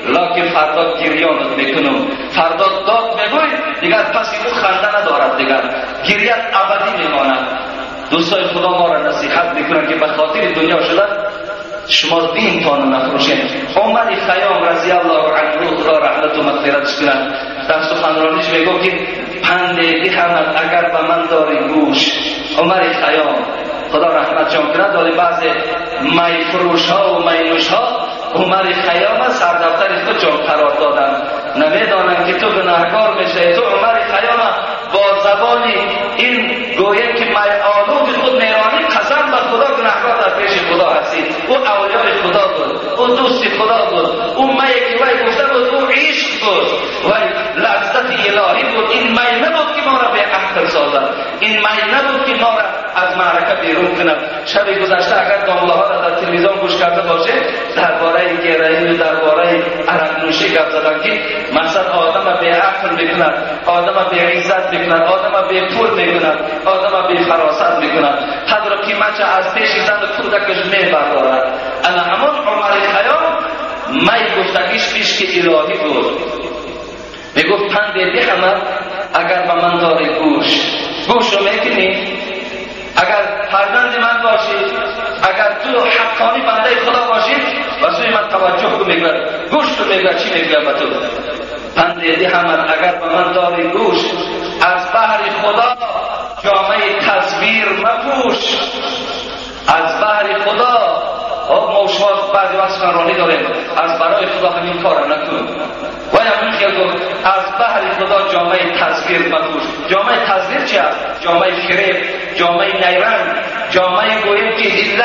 لکن فردا گریانت میکنم، فردا داد میگوی، دیگر پس او خنده ندارد، دیگر گریت ابدی میماند. دوستای خدا ما را نصیحت میکنن که به خاطر دنیا شده شما دین تان نفروشین. عمر خیام رضی الله عنه، خدا رحمت و مغفرتش کند، در سخنرانیش میگو که پند دهمت اگر به من داری گوش. عمر خیام خدا رحمت جان کند، ولی بعض می فروش ها و می نوش ها عمر خیام سردفتر خود جان قرار دادن. نمیدانند که تو گناهکار میشه. تو عمر خیام با زبان این گویه که می آلود خود میرانی، قسم به خدا گناهکار در پیش خدا هستی. او اولیای خدا بود، او دوست خدا بود، او می که وی گفته بود، او عشق بود، وی لذت الهی بود. این می نبود که ما را به عقل سازد، این می نبود که ما را از معرکه بیرون کند. شب گذشته اگر داملاها را در تلویزیون گوش کرده باشه، درباره گرایی و درباره عرق نوشی گپ زدن که مقصد آدم به عقل میکند، آدم به عزت میکند، آدم به پول میکند، آدم به فراست میکند، قدر و قیمت از پیش زن و کودکش میبردارد. انا همون عمر خیام می گفتگیش پیش که الهی بود. میگفت پند دهمت اگر به من داری گوش. گوش رو میکنی؟ اگر فرزند من باشی، اگر تو حقانی بنده خدا باشی، و سوی من توجه کن. میگوید گوش تو، میگوید چی میگوید به تو؟ پند دهمت اگر به من داری گوش، از بهر خدا جامعه تصویر مپوش. از بهر خدا، ما شما بعضی وقت سخنرانی داریم، از برای خدا همین کار نکن. و همین خیلی گفت از بهر خدا جامعه تصویر مپوش. جامعه تصویر چی است؟ جامعه فریب، جامعه نیرنگ، جامعه گوییم که حیله،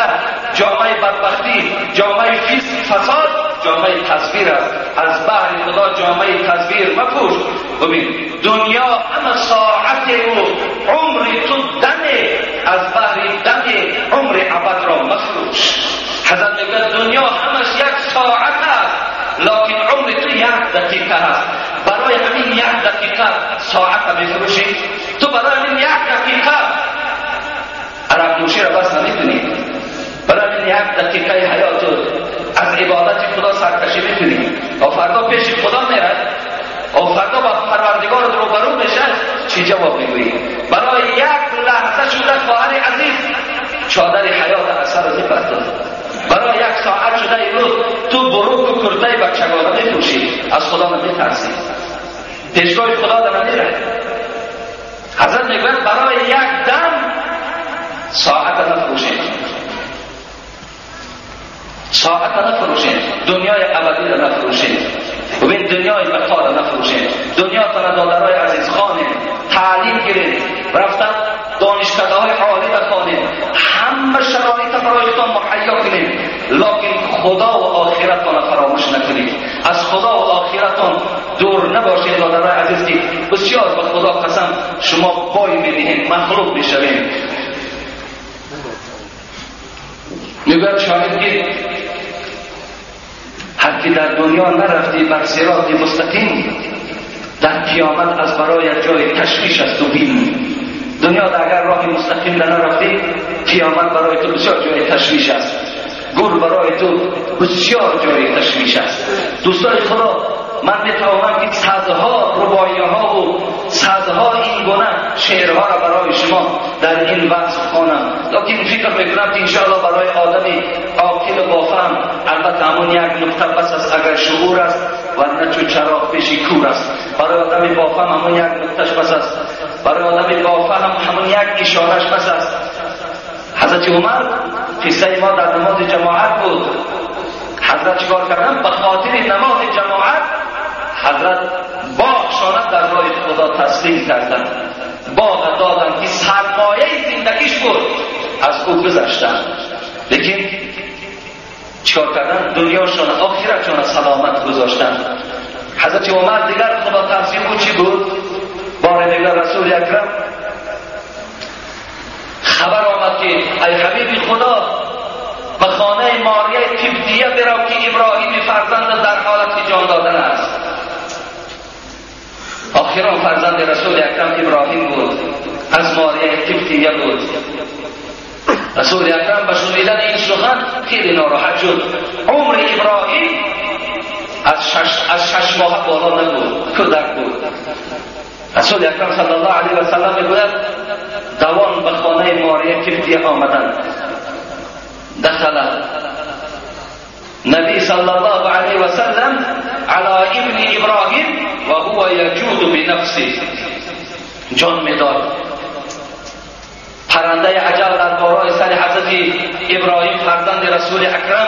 جامعه بدبختی، جامعه فسق فساد، جامعه تصویر است. از بهر خدا جامعه تصویر مپوش. ببین دنیا همه ساعت و عمر تو دمه، از بهر دم عمر ابد را مفروش. حضرت میگه دنیا همش یک ساعت است، لکن عمر تو یک دقیقه است. برای همین یک دقیقه ساعت میفروشی؟ تو برای همین یک دقیقه عرق نوشی را بس نمیکنی؟ برای همین یک دقیقه حیات از عبادت خدا سرکشی میکنی؟ و فردا پیش خدا میرد، و فردا با پروردگار روبرو میشه، چی جواب میگویی؟ برای یک لحظه شده خواهر عزیز چادر حیات از سر میپردازی. برای یک ساعت شده امروز تو بروک و کرده بچگانه میپوشی، از خدا نمیترسی، پیشگاه خدا در نمیره. حضرت میگوید برای یک دم ساعت نفروشید، ساعت نفروشید، دنیای ابدی را نفروشید، ببین دنیای بقا را نفروشید. دنیا تان دادرای عزیز خانه تعلیم گیرید، رفتن دانشکده های عالی بخوانید، همه شرایط برایتان مهیا کنید، لکن خدا و آخرتان فراموش نکنید، از خدا و آخرتان دور نباشید. برادرای عزیز که بسیار به خدا قسم شما پای میدهید، مغلوب میشوید. میگوید شاهد که هر کی در دنیا نرفتی بر صراط مستقیم، در قیامت از برای جای تشویش است و بیم. دنیا اگر راه مستقیم نرفتی، قیامت برای تو بسیار جای تشویش است، گور برای تو بسیار جای تشویش است. دوستای خدا، من میتوانم که صدها رباعیه ها و صدها این گونه شعرها را برای شما در این وقت خوانم، لیکن فکر میکنم که انشاءالله برای آدمی عاقل و بافهم البته همون یک نکته بس است اگر شعور است، ورنه چو چراغ پیش کور است. برای آدمی بافهم همون یک نکتهش بس است، برای آدمی بافهم همون یک اشارهش بس است. حضرت عمر قصه ما در نماز جماعت بود. حضرت چیکار کردن؟ به خاطر نماز جماعت حضرت باغشانه در راه خدا تسلیم کردن، باغ دادن که سرمایه زندگیش بود، از او گذشتن. لیکن چیکار کردن؟ دنیاشان آخرتشان سلامت گذاشتن. حضرت عمر دیگر خدا ترسی بود چی بود؟ بار دیگر رسول اکرم خبر آمد که ای حبیب خدا، به خانه ماریه قبطیه برو که ابراهیم فرزند در حالت جان دادن است. آخران فرزند رسول اکرم ابراهیم بود، از ماریه قبطیه بود. رسول اکرم به شنیدن این سخن خیلی ناراحت شد. عمر ابراهیم از شش ماه بالا نبود، کودک بود. رسول اکرم صلی الله علیه و سلم میگوید دوان به خانه ماریه قبطیه آمدند. دخل نبی صلی الله علیه و سلم علی ابن ابراهیم و هو یجود بنفسه، جان میداد. پرنده عجل در بالای سر حضرت ابراهیم فرزند رسول اکرم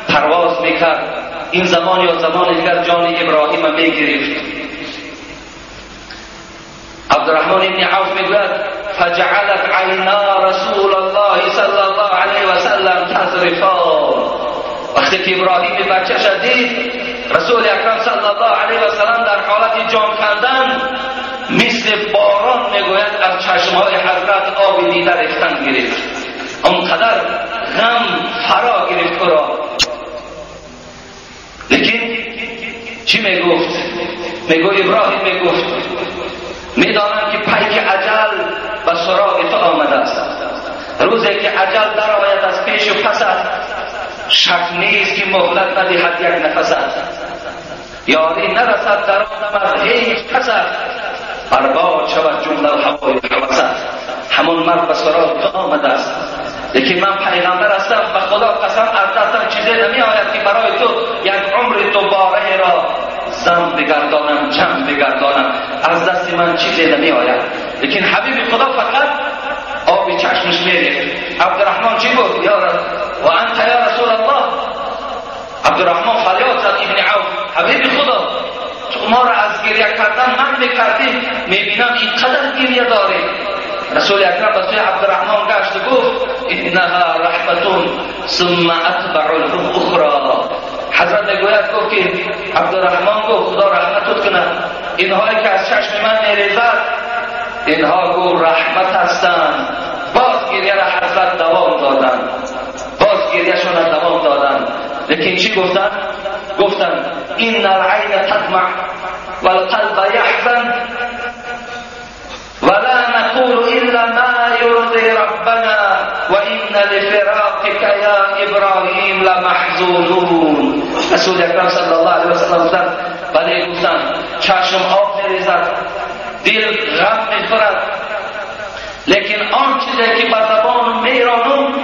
پرواز میکرد. این زمان یا زمان دیگر جان ابراهیم میگرفت. عبدالرحمن ابن عوف میگوید فجعلت عینا رسول الله صلی الله علیه و سلم تذرفان. وقتی که ابراهیم بچه دید، رسول اکرم صلی الله علیه و سلم در حالت جان کندن مثل باران میگوید از چشمهای حضرت آب دیده ریختن گرفت. آنقدر غم فرا گرفت او را. لیکن چی میگفت؟ میگو ابراهیم میگفت میدانم که پیک اجل به سراغ تو آمده است. روزی که اجل در آید از پیش و پس، شک نیست که مهلت ندهد یک نفست، یاری نرسد در آن دم از هیچ کست، برباد شود جمله هوای هوست. همون مرد به سراغ تو آمده است، لیکن من پیغمبر هستم، به خدا قسم از دستم چیزی نمی آید که برای تو یک عمر دوباره را زن بگردانم، جمع بگردانم، از دست من چیزی نمی آید. لیکن حبیب خدا فقط آب چشمش میریخت. عبدالرحمن چی گفت؟ یا و انت یا رسول الله. عبدالرحمن فریاد زد ابن عوف، حبیب خدا تو ما را از گریه کردن من میکردی، میبینم اینقدر گریه داری. رسول اکرم به سوی عبدالرحمن گشت و گفت انها رحمتون ثم اتبع الاخرى. حضرت میگوید گفت که عبدالرحمن گفت خدا رحمتت کنه، اینهایی که از چشم من میریزد اینها گفت رحمت هستند. باز گریه را حضرت دوام دادن، باز گریه شون را دوام دادن. لیکن چی گفتن؟ گفتن این العین تدمع والقلب یحزن ولا نقول الا ما يرضي ربنا وان لفراقك يا ابراهيم لمحزونون. رسول اکرم صلی الله علیه و سلم گفتن بله، گفتن چشم آب میریزد، دل غم میخورد، لیکن آن چیزی که بر زبان میرانم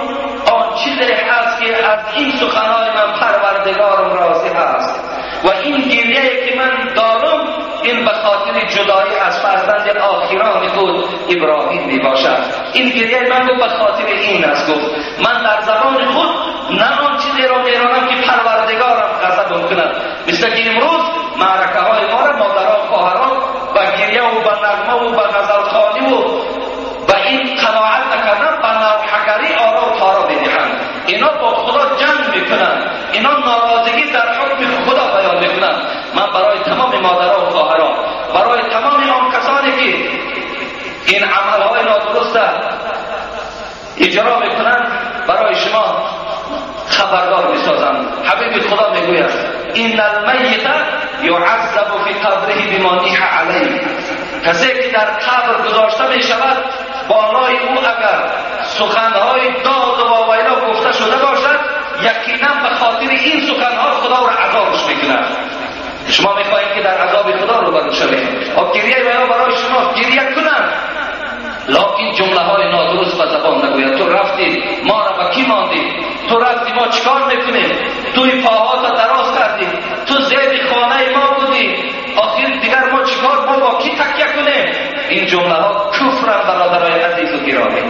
آن چیزی هست که از این سخنهای من پروردگارم راضی هست و این گریه که من دارم این به خاطر جدایی از فرزند آخران خود ابراهیم می باشد. این گریه من گفت به خاطر این است. گفت من در زبان خود نه آن چیزی را میرانم که پروردگارم غضب کند. مثل که امروز معرکه های ما را مادران خواهران به گریه و به نغمه و به غزلخوانی و به این قناعت نکردن به نوحه‌گری آرا و تارا میدهند. اینا با خدا جنگ میکنند. اجرا میکنند برای شما خبردار میسازم. حبیب خدا میگوید ان المیت یعذب فی قبره بما نیح علیه. کسی که در قبر گذاشته میشود بالای او اگر سخنهای داد و واویلا گفته شده باشد، یقینا به خاطر این سخنها خدا او را عذابش میکند. شما میخواهید که در عذاب خدا روبرو شوید، گریه و برای شما گریه کنند، لکن جمله های نادرست به زبان نگوید. تو رفتی ما را به کی ماندی؟ تو رفتی ما چیکار میکنیم؟ توی پاها تا دراز کردی، تو زیر خانه ما بودی، آخر دیگر ما چیکار، ما با کی تکیه کنیم؟ این جمله ها کفرن برادرای عزیز و گرامی.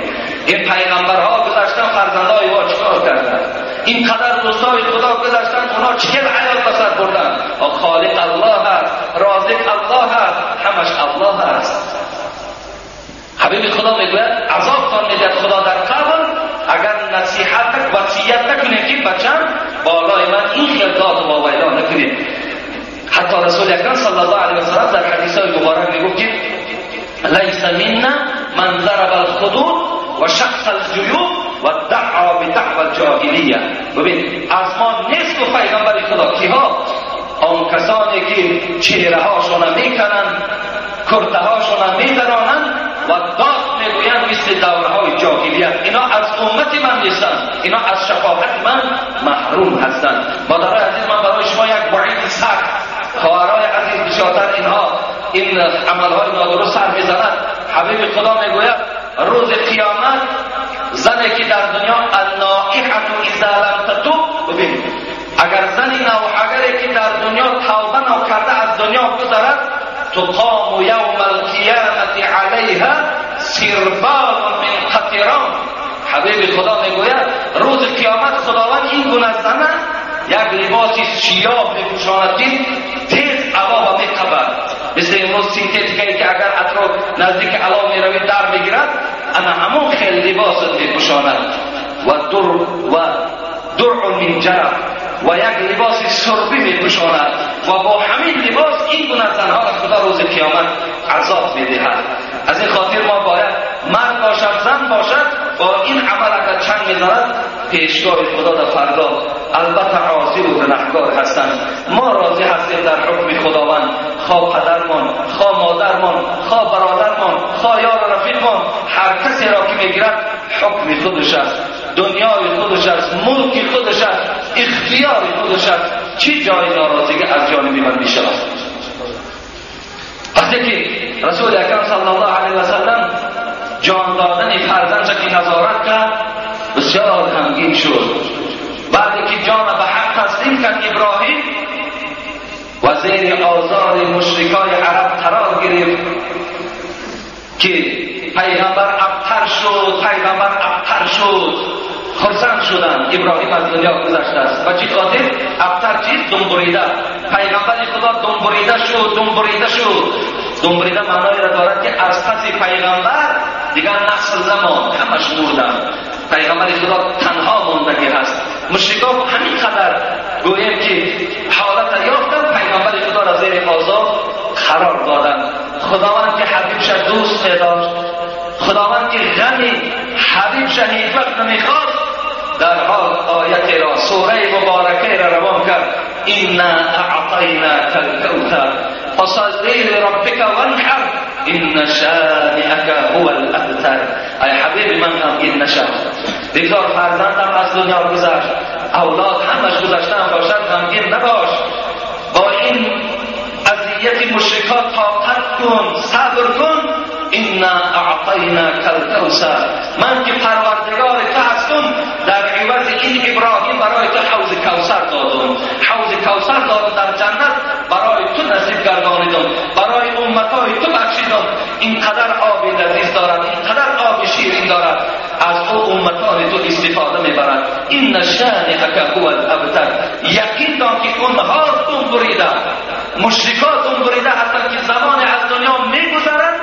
این پیغمبرها گذشتن، فرزندهای ما چیکار کردن؟ این قدر دوستای خدا گذشتن، اونا چهل حیات به سر بردن. خالق الله هست، رازق الله هست، همش الله هست. حبیب خدا میگوید عذاب میدهد خدا در قبر اگر نصیحت وصیت نکنید که بچم بالای من این خیل داد و واویلا نکنید. حتی رسول اکرم صلی الله علیه و سلم در حدیث های مبارک میگفت که لیس منا من ضرب الخدود و شق الجیوب و دعا بدعوى الجاهلیه. ببین از ما نیست و پیغمبر خدا کیها؟ آن کسانی که چهره هاشون میکنند، کرته هاشون میدرانند و داد میگویند مثل دورهای جاهلیت. اینا از امت من نیستند، اینا از شفاعت من محروم هستند. مادرای عزیز، من برای شما یک وعید سخت، خواهرای عزیز بسیارتر اینها این عملهای نادرست سر میزنند. حبیب خدا میگوید روز قیامت زنی که در دنیا النائحة اذا لم تتوب، ببین اگر زنی نوحگری که در دنیا توبه نکرده از دنیا گذرد، تقام یوم القیامت علیها سربال من قطران. حبیب خدا میگوید روز قیامت خداوند این گونه زنه یک لباس سیاه میپوشاند که تیز علا میقبد، مثل امروز سینتتیکایی که اگر اطراف نزدیک علا میروی در میگیرد، انا همون خیلی لباس میپوشاند و درع من جرب و یک لباس سربی میپوشاند و با همین لباس این گونه زنها را خدا روز قیامت عذاب میدهد. از این خاطر ما باید مرد باشد زن باشد با این عمل اگر چنگ میزند پیشگاه خدا در فردا البته عاصی و گنهکار هستند. ما راضی هستیم در حکم خداوند، خواه پدرمان، خواه مادرمان، خواه برادرمان، خواه یار و رفیقمان، هر کسی را که میگیرد حکم خودش است، دنیای خودش است، ملک خودش است، اختیار خودش است. چی جای ناراضگی از جانب من میشود؟ وقتی که رسول اکرم صلی الله علیه و سلم جان دادن فرزندش که نظارت کرد بسیار غمگین شد. بعد که جان به حق تسلیم کرد ابراهیم و زیر آزار مشرکای عرب قرار گرفت که پیغمبر ابتر شد، پیغمبر ابتر شد، خرسند شدند. ابراهیم از دنیا گذشته است. و چی خاطر؟ ابتر چیز؟ دم بریده. پیغمبر خدا دم بریده شد، دم بریده شد. دم بریده معنای را دارد که از پس پیغمبر دیگر نسل نماند، همش مردند. پیغمبر خدا تنها ماندگی هست. مشرکان همین قدر گوییم که حالت یافتند، پیغمبر خدا را زیر آزار قرار دادند. خداوند که حبیبش دوست می‌داشت، خداوند که غم حبیبش هیچ وقت نمیخواست، در حال آیت را، سوره مبارکه را روان کرد: انا اعطیناک الکوثر فصل لربک وانحر ان شانئک هو الابتر. ای حبیب من غمگین نشو، بگذار فرزندم از دنیا گذشت، اولاد همش گذشتن باشد، غمگین نباش. با این اذیت مشرکان طاقت کن، صبر کن. انا اعطیناک الکوثر، من که پروردگار تو هستم، در عوض این ابراهیم برای تو حوض کوثر دادم، حوض کوثر دادم در جنت برای تو نصیب گردانیدم، برای امتای تو بخشیدم. اینقدر آب لذیذ دارد، اینقدر آب شیرین دارد، از او امتان تو استفاده میبرد. این شانئک هو الابتر. یقین دان که اونها دم بریده، مشرکان دم بریده هستند که زمان از دنیا میگذرند،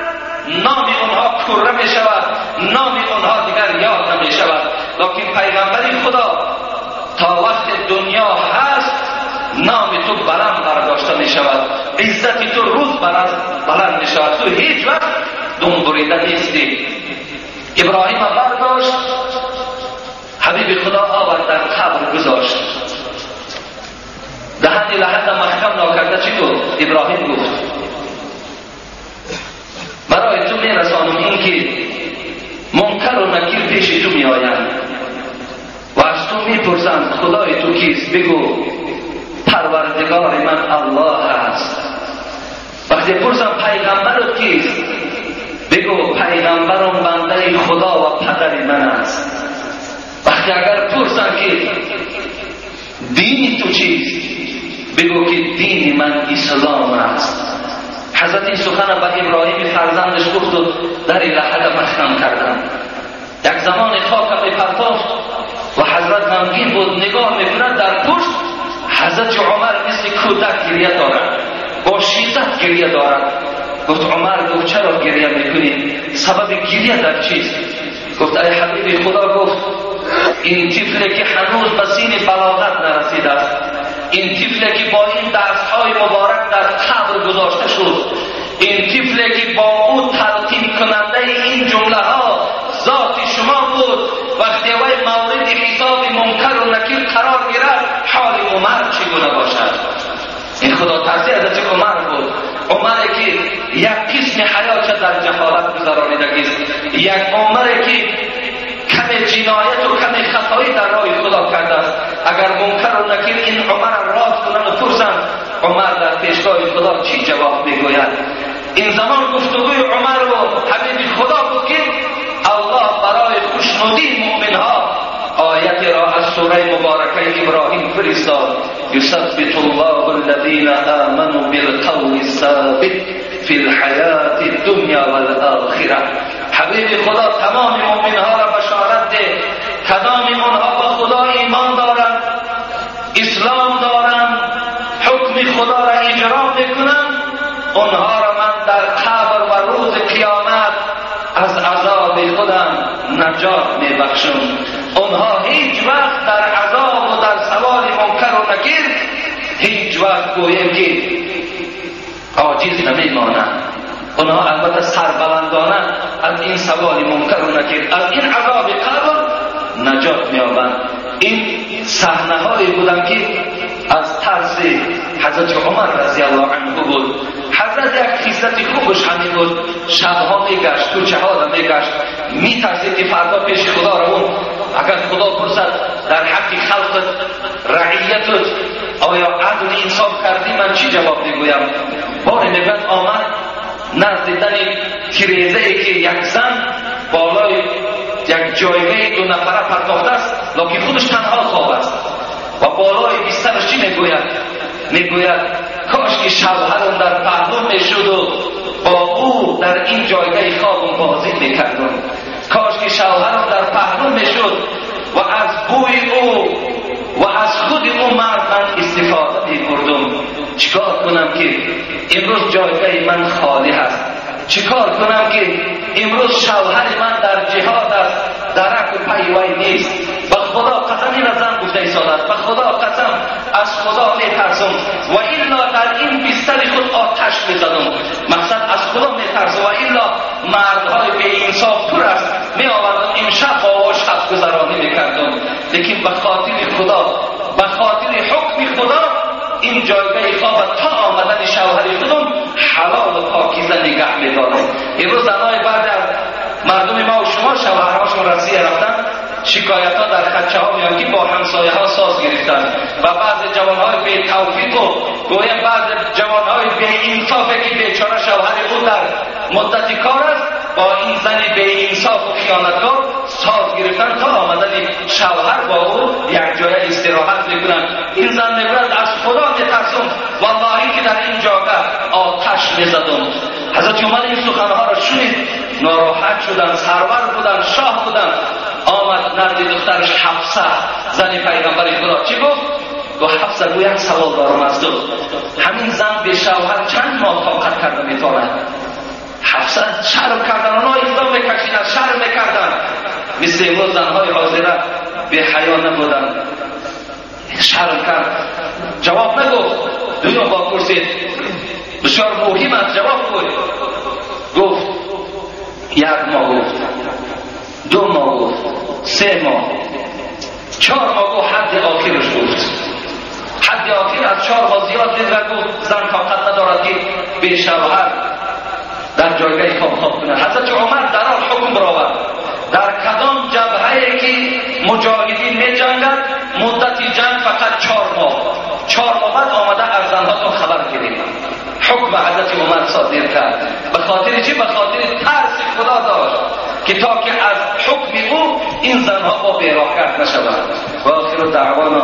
نام اونها کره می شود، نام اونها دیگر یاد نمی شود. لکن پیغمبر خدا تا وقت دنیا هست نام تو بلند برداشته می شود، عزت تو روز بلند می شود، تو هیچ وقت دم بریده نیستی. ابراهیم برداشت حبیب خدا آورد در قبر گذاشت. دهن لحد محکم ناکرده چی گفت؟ ابراهیم گفت برای تو میرسانم این که منکر و نکیر پیش تو میآیند و از تو میپرسند خدای تو کیست؟ بگو پروردگار من الله است. وقتی پرسم پیغمبرت کیست؟ بگو پیغمبرم بنده خدا و پدر من است. وقتی اگر پرسم که دین تو چیست؟ بگو که دین من اسلام است. حضرت این سخن به ابراهیم فرزندش گفت و در لحد محکم کردن. یک زمان خاک میپرتافت و حضرت غمگین بود، نگاه میکند در پشت حضرت عمر مثل کودک گریه دارد، با شدت گریه دارد. گفت عمر، گفت چرا گریه میکنی؟ سبب گریه در چیست؟ گفت ای حبیب خدا، گفت این طفلی که هنوز به سین بلاغت نرسیده است، این طفلی که با این دستهای مبارک در قبر گذاشته شد، این طفلی که با او تلقین کننده این جمله ها ذات شما بود، وقتی وی مورد حساب منکر و نکیر قرار گیرد حال عمر چگونه باشد؟ این خدا ترسی حضرت عمر بود. عمر که یک قسم حیات در جهالت گذرانیدگی است، یک عمر که کم جنایت و کم خطایی در راه خدا کرده است. اگر منکر و نکیر این عمر را رد کنند و پرسند عمر در پیشگاه خدا چی جواب میگوید؟ این زمان گفتگوی عمر و حبیب خدا بود که الله برای خوشنودی مؤمنها آیت را از سوره مبارکه ابراهیم فرستاد: یثبت الله الذین آمنوا بالقول الثابت فی الحیات الدنیا والآخرة. حبیب خدا تمام مؤمنها را بشارت ده، کدام آنها با خدا ایمان دارند، اسلام دارند، حکم خدا را اجرا میکنند، آنها را من در قبر و روز قیامت از عذاب خودم نجات میبخشم. آنها هیچ وقت در عذاب و در سوال منکر و نکیر هیچ وقت گویم که عاجز نمیمانند. آنها البته سربلندانه از این سوال منکر و نکیر، از این عذاب قبر نجات میابند. این صحنه هایی بودند که از ترس حضرت عمر رضی الله عنه بود. حضرت یک خصلت خوبش همین بود، شبها میگشت، کوچه ها را میگشت، میترسید که فردا پیش خدا رو اگر خدا پرسد در حق خلقت رعیتت آیا عدل انصاف کردی، من چی جواب میگویم؟ باری میگوید آمد نزد دن تریزه ای که یک زن بالای یک جایگاه دو نفره پرتاخته است، لکن خودش تنها خواب است و بالای بسترش چی میگوید؟ میگوید کاش که شوهرم در پهلو میشد و با او در این جایگاه خوابم بازی میکردم. کاش که شوهرم در پهلو میشد و از بوی او و از خود او مرد من استفاده میبردم. چیکار کنم که امروز جایگاه من خالی هست؟ چیکار کنم که امروز شوهر من در جهاد است، درک و پیوی نیست؟ به خدا قسم، این زن گفته ایستاده است، به خدا قسم از خدا میترسم و الا در این بستر خود آتش میزدم. مقصد از خدا میترسم و الا مردهای بی انصاف پر است، میآوردم امشب با او شب گذرانی میکردم. لیکن به خاطر خدا، به خاطر حکم خدا این جایگاه خواب تا آمدن شوهر خودم حلال و پاکیزه نگه میدارم. امروز زنای بعد از مردم ما و شما شوهرهاشون رسیه رفتن، شکایت ها در خدچه ها میان که با همسایه ها ساز گرفتن و بعض جوان های بی توفیق و گویم بعض جوان های بی انصافه که بیچاره شوهر او در مدت کار است با این زن بی انصاف و خیانتکار ساز گرفتن تا آمدن شوهر با او یک جای استراحت میکنن. این زن میگوید از خدا میترسم، والله که در این جاگه آتش میزدم. حضرت عمر این سخنها را شنید، ناراحت شدن، سرور بودن، شاه بودن. آمد نزد دخترش حفصه زن پیغمبر خدا، چی گفت؟ گفت حفصه، گو یک سوال دارم از تو، همین زن به شوهر چند ماه طاقت کرده میتواند؟ حفصه شرم کردن، آنها اقدام میکشیدن، شرم میکردن، مثل امروز زنهای حاضره به حیا نبودن. شرم کرد، جواب نگفت. دویم با پرسید، بسیار مهم است، جواب گفت. گفت یک ماه، گفت دو ماه، گفت سه ماه، 4 моҳ гуфт, ҳадди охираш гуфт. Ҳадди охир аз 4 моҳ зиёд дид ва гуфт, зан тоқат надорад ки бешавҳар дар ҷойгаҳи хоб хоб кунад. Ҳазрати Умар дарҳол ҳукм баровард: дар кадом ҷабҳае ки муҷоҳидин меҷангад, муддати ҷанг фақат 4 моҳ. 4 моҳ баъд омада аз занҳотон хабар гиред. Ҳукм ҳазрати Умар содир кард. Ба хотири чӣ? Ба хотири тарси Худо дошт ки то ки аз ҳукми ӯ ин занҳо бо бероҳгард нашаванд. Ва охиру даъвона.